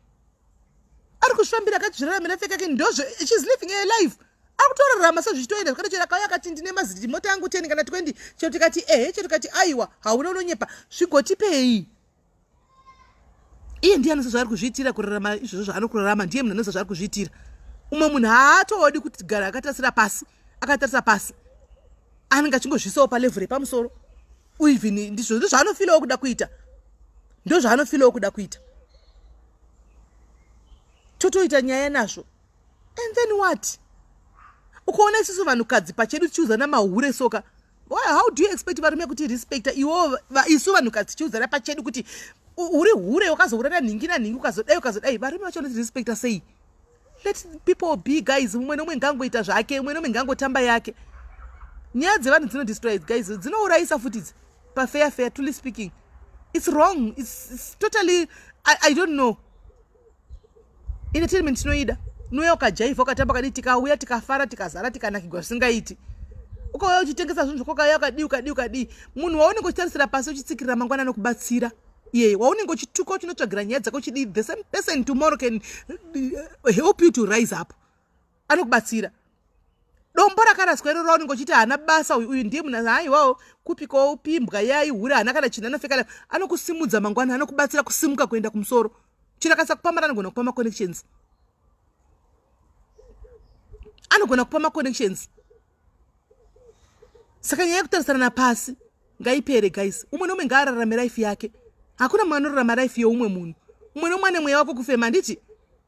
Ari kuzvifambira, akatizviraramira fake yake, ndozvo. She's living a life, ari kutorarama sezvichitoenda zvakati. Chero akauya akati, "Ndine maziti mota yangu 10 kana 20," chero tikati ehe, chero tikati aiwa, hauna, unonyepa, zvigotipei? Iye ndiye anoziva zvaari kuzviitira. Kurarama izvozvo zvaari kurarama, ndiye munhu anoziva zvaari kuzviitira. Umwe munhu haatoodi kuti gara akatarisira pasi, akatarisa pasi, anenge achingozvisawo palevel repamusoro. Even ndizvo ndozvaanofilawo kuda kuita, ndo zvaanofilawo kuda kuita. Totoita nyaya nazvo, and then what? Ukaona isusu vanhukadzi pachedu tichiudzana mahure soka, how do you expect varume kuti respecta iwo? Isu vanhukadzi tichiudzana pachedu kuti uri hure, wakazourana nhingi nanhingi, ukazodai, ukazodai, varume vacho vanotirespecta sei? Let people be, guys. Mumwe nomwe ngangoita zvake, mumwe nomwe ngangotamba yake. Nyaya dzevanhu dzinodestroy, guys, dzinourayisa futi idzi. Pafair fair, truly speaking, it's wrong. It's totally, I don't know. Entertainment tinoida. Unouya ukajaivha, ukatamba, ukadii, tikauya, tikafara, tikazara, tikanakigwa zvisingaiti. Ukauya uchitengesa zvinhu zvako, ukauya ukadii, ukadii, ukadii, munhu waunenge uchitarisira pasi, uchitsikirira, mangwana anokubatsira iyeye. Waunenge uchituka, uchinotsvagira nyaya dzako, uchidii, the same person tomorrow can help you to rise up, anokubatsira. Dombo rakaraswa iroro raunenge uchiti haana basa uyu, uyu ndiye munhu haiwawo kupikawo pimbwa yaihure, haana kana chinhu, anofeka, anokusimudza mangwana, anokubatsira kusimuka kuenda kumusoro. Chiro kupamara, anogona kupa maconnections, anogona kupa maconnections. Saka nyaya yekutarisana pasi ngaipere, guys. Umwe neumwe ngaararame life yake. Hakuna mumwe anorarama life yeumwe munhu. Umwe neumwe ane mweya wako kufema, handiti?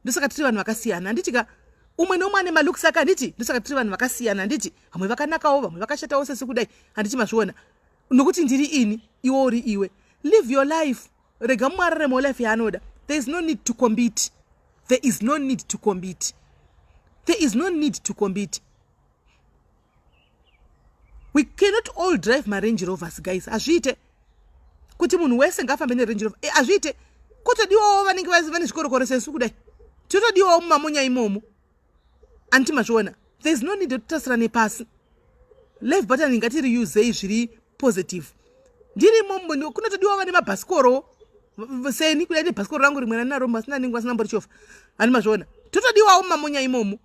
Ndosaka tiri vanhu vakasiyana, handiti ka? Umwe neumwe ane malooks ake, handiti? Ndosaka tiri vanhu vakasiyana, handiti? Vamwe vakanakawo, vamwe vakashatawo sesi kudai, handiti? Mazviona nokuti ndiri ini, iwe uri iwe. Live your life, rega mumwe araramewo life yaanoda. There is no need to compete, there is no need to compete, there is no need to compete. We cannot all drive maRange Rovers, guys. Hazviite kuti munhu wese ngaafambe neRange Rover. Hazviite. Kutodiwawo vanenge vane zvikorokoro sesu kudai, totodiwawo mumamonya imomo, anditi? Mazviona? There is no need yekutarisira nepasi. Live button ngatiriusei zviri positive. Ndirimo, kunotodiwa vane mabhasikoro seni kudai, nebhasikoro rangu rimwe randinaro, masina nenguva, asina mborichofa, handi? Mazviona? Totodiwawo mumamonya imomo.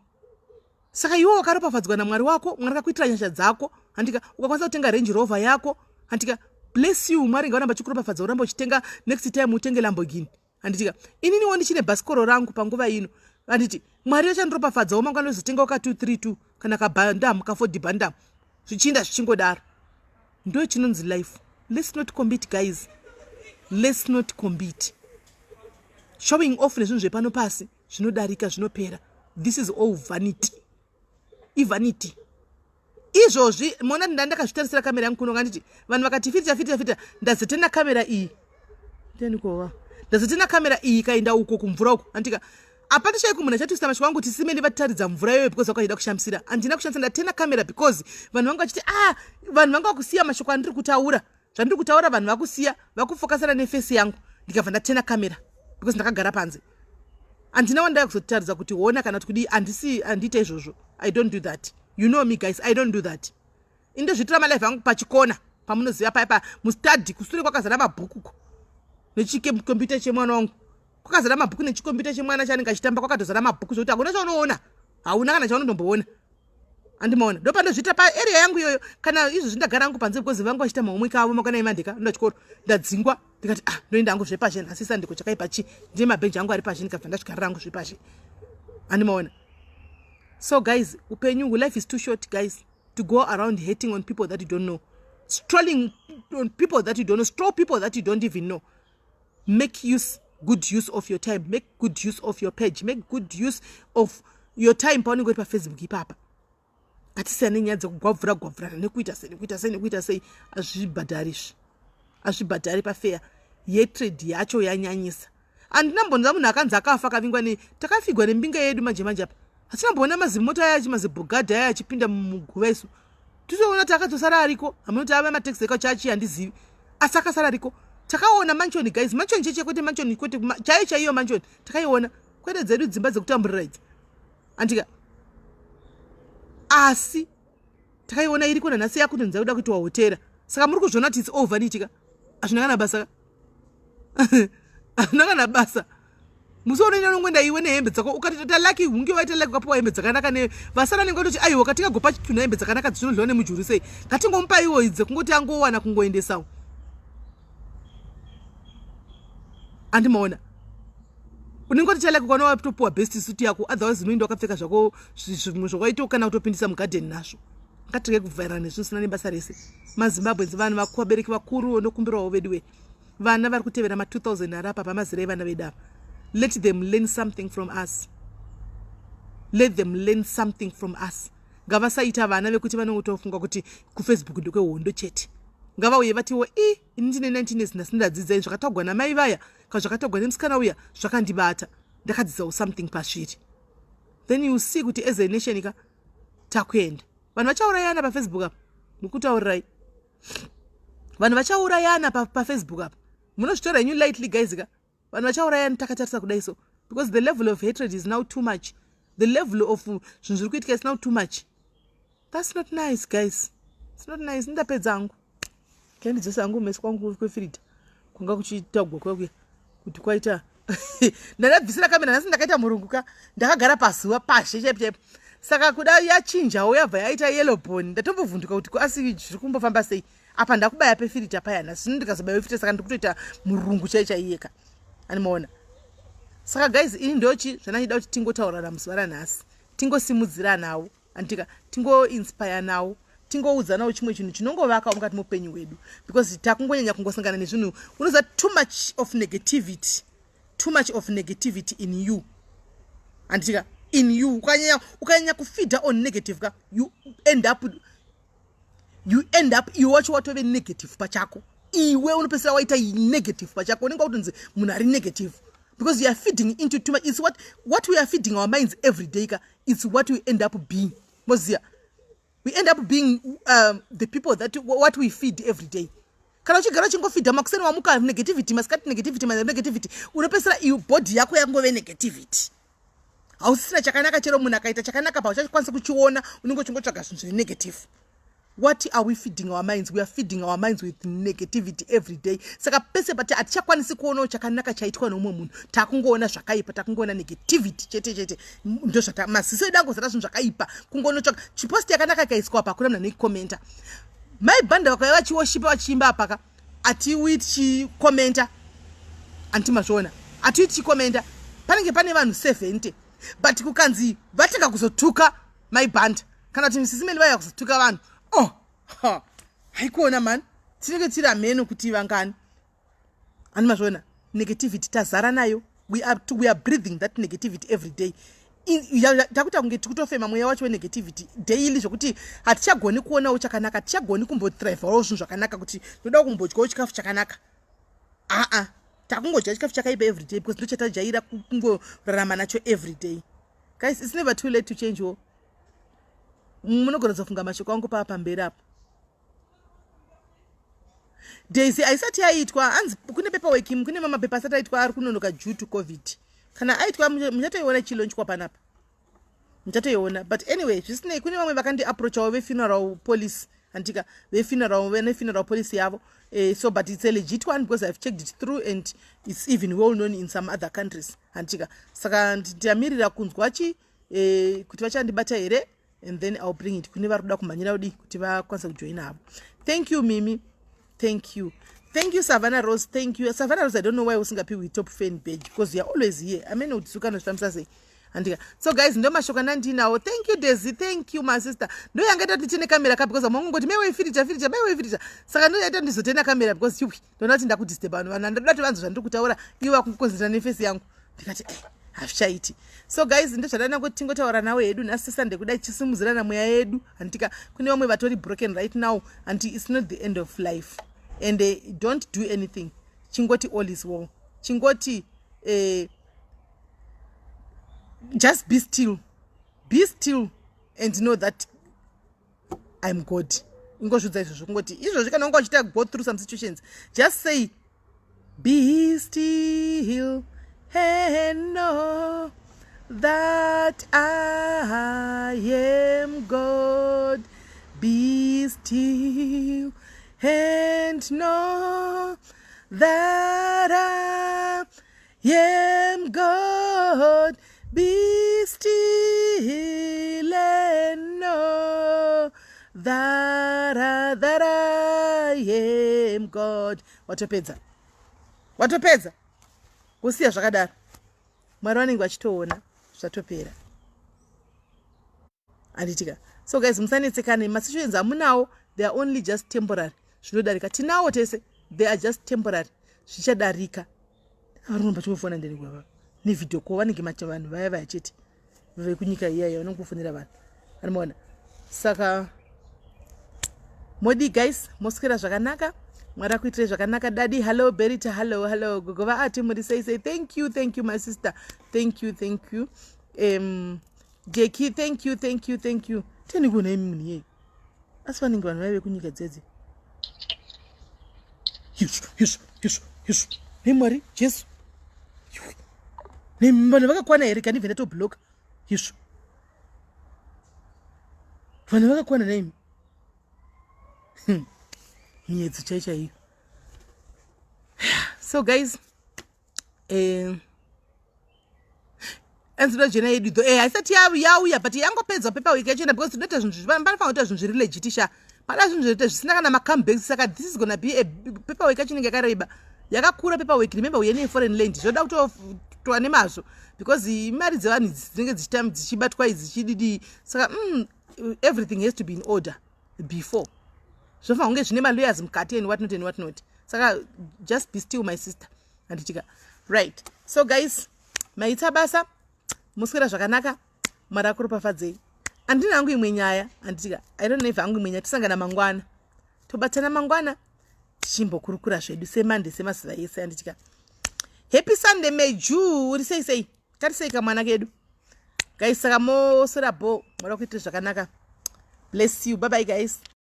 Saka iwe wakaropafadzwa naMwari wako, Mwari akakuitira nyasha dzako, handika? Ukakwanisa kutenga Range Rover yako, handika? Bless you. Mwari ngauramba achikuropafadza, uramba uchitenga, next time utenge Lamborghini, handitika? Ininiwo ndichine bhasikoro rangu panguva ino, handiti? Mwari achandiropafadzawo mangwana, ozotengawo ka232 kana kabhandam, ka4 bandam, zvichiinda zvichingodaro. Ndo chinonzi life. Let's not compete, guys, let's not compete. Showing off nezvinhu zvepano pasi zvinodarika, zvinopera. This is all vanity, ivanity izvozvi. Mona, nda ndakazvitarisira kamera yangu kuno, nganditi vanhu vakati fitira, fitira, fitira. Ndazotena kamera iyi, ndianikova? Ndazotena kamera iyi, ikaenda uko kumvura uko, andika? Hapana chaiko munhu achatuisa mashoko angu kuti simeni vatitaridza mvura iyoyo because vakachida kushamisira. Handina kushandisa, ndatena kamera because vanhu vanga vachiti, ah, vanhu vanga vakusiya mashoko andiri kutaura, zvandiri kutaura, vanhu vakusiya, vakufokasana neface yangu. Ndikabva ndatena kamera because ndakagara panze, handina wandaya kuzotaridza kuti hona kana kuti kudii. Handisi, handiite izvozvo. I don't do that. You know me, guys, I don't do that. Indozviitira malive angu pachikona pamunoziva paipa mustudy, kusure kwakazara mabhukuko nechikombiyuta chemwana wangu, kwakazara mabhuku nechikombiyuta chemwana chaanenge achitamba, kwakatozara mabhuku zvokuti hakuna chaunoona, hauna kana chaunotomboona. Andimaona? Ndopandozviita paarea yangu iyoyo. Kana izvozvi ndagara hangu panze because vangu vachiita mahomework avo makwana emandeka ndoda chikoro, ndadzingwa, ndikati, ah, ndoenda hangu zvepazhe nhasi. Sandiko chakaipa chi ndine mabhenji angu ari pazhe, ndikabva ndazvigarira hangu zvepazhe. Andimaona? So guys, upenyu, life is too short, guys, to go around hating on people that you don't know, strolling on people that you don't know, stroll people that you don't even know. Make use, good use of your time. Make good use of your page, make good use of your time paunenge uri paFacebook ipapa. Ngatisiyane nyaya dzekugwabvura gwabvurana nekuita sei, nekuita sei, nekuita sei. Hazvibhadhari izvi, hazvibhadhari pafeya. Hatred yacho yanyanyisa. Handina mbonza munhu akanzi akafa, akavingwa nei, takafigwa nembinga yedu manje manje apa. Hatina mboona mazimota aya, mazibhugadhi aya achipinda muguva isu. Tizoona kuti akatosara ariko, hamunoti ava mataxi ekachachi, handizivi, asi akasara ariko. Takaona mansion, guys, mansion cheche, kwete mansion, kwete chaiyo chaiyo mansion takaiona, kwete dzedu dzimba dzekutamburira idzi, andika. Asi takaiona iriko nanhasi, yakutonzi yakuda kuitwa hotera. Saka muri kuzviona kuti it's all vanity ka, hazvina kana basa ka, hazvina kana basa. Musi unoenda unongoenda iwe nehembe dzako, ukatoita lucky, hunge waita lucky, ukapiwa hembe dzakanaka. Vasara nenge watoti, "Aiwa, katingagopa chitunha hembe dzakanaka dzinodliwa nemujuru sei? Ngatingomupa iwo idzi kungoti angowana kungoendesawo." Andimaona unenge watoita lucky ukana watopiwa best suit yako, otherwise unoenda wakapfeka zvako zvimwe zvakwaito kana kutopindisa mugadheni nazvo. Ngatirege kuvhairana nezvinhu zvisina nebasa rese. MaZimbabweans, vanhu vabereki vakuru, ndokumbirawo veduwe, vana vari kutevera ma2000 ari apa pamazera evana vedu ava, let them learn something from us, let them learn something from us. Ngavasaita vana vekuti vanongotofunga kuti kuFacebook ndekwehondo chete. Ngavauye vatiwo, "I ini ndine 19 years, ndasi ndadzidza zvakatagwa namai vaya kana zvakatagwa nemusikana uya, zvakandibata, ndakadzidzawo something pazviri." Then you see kuti as a nation ka takuenda. Vanhu vachaurayana paFacebook apa, ndikutaurirai, vanhu vachaurayana paFacebook apa. Munozvitora henyu lightly, guys ka. Vanhu vachaurayana takatarisa kudai so, because the level of hatred is now too much, the level of zvinhu zviri kuitika is now too much. That's not nice, guys, it's not nice. Ndapedza hangu, kandidzose hangu meso kwangu kwefirita kwanga kuchitagwa kwakuya kuti kwaita. Ndandabvisira kamera nhasi, ndakaita murungu ka, ndakagara pazuva pashe chaipo chaipo. Saka kuda yachinjawo, yabva yaita yellow bone. Ndatombovhunduka kuti asi zviri kumbofamba sei apa. Ndakubaya pefirita paya nhasi, zvino ndikazobaya pefirita, saka ndikutoita murungu chai chaiyeka, animaona. Saka guys, ini ndochi zvandachida kuti tingotaurana muzuva ranhasi, tingosimudziranawo, andika, tingoinspire nawo, tingoudzanawo chimwe chinhu chinongovaka mukati muupenyu hwedu, because takungonyanya kungosangana nezvinhu, unoziva, too much of negativity, too much of negativity in you, handitika, in you. Ukanyanya kufeeda on negative ka, you end up iwe wacho watove negative pachako. Iwe unopedzisira waita negative pachako, unenge wakutonzi munhu ari negative because you are feeding into too much. It's what we are feeding our minds every day ka, it's what we end up being. Moziya, we end up being the people that what we feed every day. Kana uchigara uchingofeeda, makuseni wamuka negativity, masikati negativity, negativity, unopedzisira iyo body yako yangove negativity, hausisina chakanaka. Chero munhu akaita chakanaka, pauchakwanisa kuchiona, unenge uchingotsvaga zvinhu zviri negative. What are we feeding our minds? We are feeding our minds with negativity every day. Saka pese pati hatichakwanisi kuonawo chakanaka chaitwa neumwe munhu, takungoona zvakaipa, takungoona negativity chete chete. Ndozvata maziso edu angozara zvinhu zvakaipa, kungonotsvaka chipost yakanaka ikaiswa pa, hakuna munhu anoikomenta. Maibhanda vakauya vachiworshipa, vachiimba apaka, hatiwi tichikomenta, handiti mazviona? Hatiwi tichikomenta, panenge pane vanhu 70, but kukanzi vatanga kuzotuka maibhanda kana kuti misisimeni vaiya kuzotuka vanhu, oh, haikuona mani, tinenge tiri hameno kuti vangani, hani mazviona? Negativity tazara nayo. We are breathing that negativity every day. Takuita kunge tikutofema mweya wacho wenegativity daily, zvokuti hatichagoni kuonawo chakanaka, hatichagoni kumbothrivawo zvinhu zvakanaka, kuti ndoda kumbodyawo chikafu chakanaka. Aa, takungodya chikafu chakaipa every day because ndochatajaira kungorarama nacho every day. Guys, it's never too late to change wo. Munogona kuzofunga mashoko angu paa pamberi apo. Daisy haisati yaitwa, hanzi kune paperwork, kune mamapepa asati aitwa, ari kunonoka due to COVID. Kana aitwa, muchatoiona ichilaunchwa panapa, muchatoiona. But anyway, zvisinei, kune vamwe vakandiapproachawo vefuneral policy, handika, vefuneral, vane funeral policy yavo. So but it's a legit one because I've checked it through and it's even well known in some other countries, handika. Saka ndamirira kunzwa chi kuti vachandibata here, and then I'll bring it kune vari kuda kumhanyira kudi kuti vakwanise kujoina havo. Thank you, Mimi, thank you, thank you, Savannah Rose, thank you, Savannah Rose. I don't know why usingapiwi top fan badge because you are always here. Amene kuti sukanozvifambisa sei, handika. So guys, ndo mashoko andandinawo. Thank you, Daisy, thank you, my sister. Ndo yangaita kuti tine kamera ka, because amangongoti maiwe firita firita, maiwe firita. Saka ndo yaita ndizotena kamera because yuwi, ndoona kuti ndakudisturb vanhu. Vanhu handoda kuti vanzwa zvandiri kutaura, ivo vakungokonzerera neface yangu. Ndikati, eh, hazvichaiti. So guys, ndozvadana kuti tingotaura nawo hedu nhasi Sunday kudai, tichisimudzirana mweya yedu, handika. Kune vamwe vatori broken right now, hanti. It's not the end of life and don't do anything. Chingoti all is well, chingoti just be still, be still and know that I'm God. Ingozvidza izvozvo, kungoti izvozvi kana unga uchiita go through some situations, just say, "Be still and know that I am God. Be still and know that I am God. Be still and know that I am God." Watopedza, watopedza, kusiya zvakadaro. Mwari vanenge vachitoona zvatopera, handitika? So guys, musanetsekane. Masituations amunawo, they are only just temporary, zvinodarika. Tinawo tese, they are just temporary, zvichadarika. Varikuramba chingofona ndenigwava nevideo call, vanenge macha vanhu vaya vaya chete vekunyika iyaiya vanongofonera vanhu, anomaona. Saka modi guys, moswera zvakanaka, Mwari akuitirai zvakanaka. Daddy, hello. Berita, hello, hello. Gogo vaati muri sei sei? Thank you, thank you, my sister, thank you, thank you. Jeki, thank you, thank you, thank you. Teni kuona imi munhu iyei, asi vanenge vanhu vaive kunyika dzedze. Izvo, izvo, izvo, izvo, nemwari Jesu, vanhu vakakwana here? Kandibve ndatobloka izvo, vanhu vakakwana naimi? Miedzo chai chaiyo. So guys, anzinoda jena yedu tho haisati yauya, but yangopedzwa paperwork yachona, because tinoita zvinhu, panofanira kuita zvinhu zviri legit sha. Pada zvinhu zvinoita zvisina kana macomebacks. Saka this is gonna be a paperwork yacho inenge yakareba, yakakura paperwork. Remember, uye neforeign land, zvoda kutotwa nemazvo, because mari dzevanhu idzi dzinenge dzichibatwa idzi dzichididi. Saka everything has to be in order before. Zvofanira kunge zvine malawyers mukati and what not and what not. Saka just be still, my sister, handitika? Right, so guys, maita basa, muswera zvakanaka, Mwari akuropafadzei. Handina hangu imwe nyaya, handitika? I don't know if hangu imwe nyaya. Tisangana mangwana, tobatana mangwana, tichimbokurukura zvedu semande, semazuva ese, handitika? Happy Sunday. Meju, uri sei sei? Kari sei kamwana kedu, guys? Saka moswera bo, Mwari akuitire zvakanaka. Bless you. Bye bye, guys.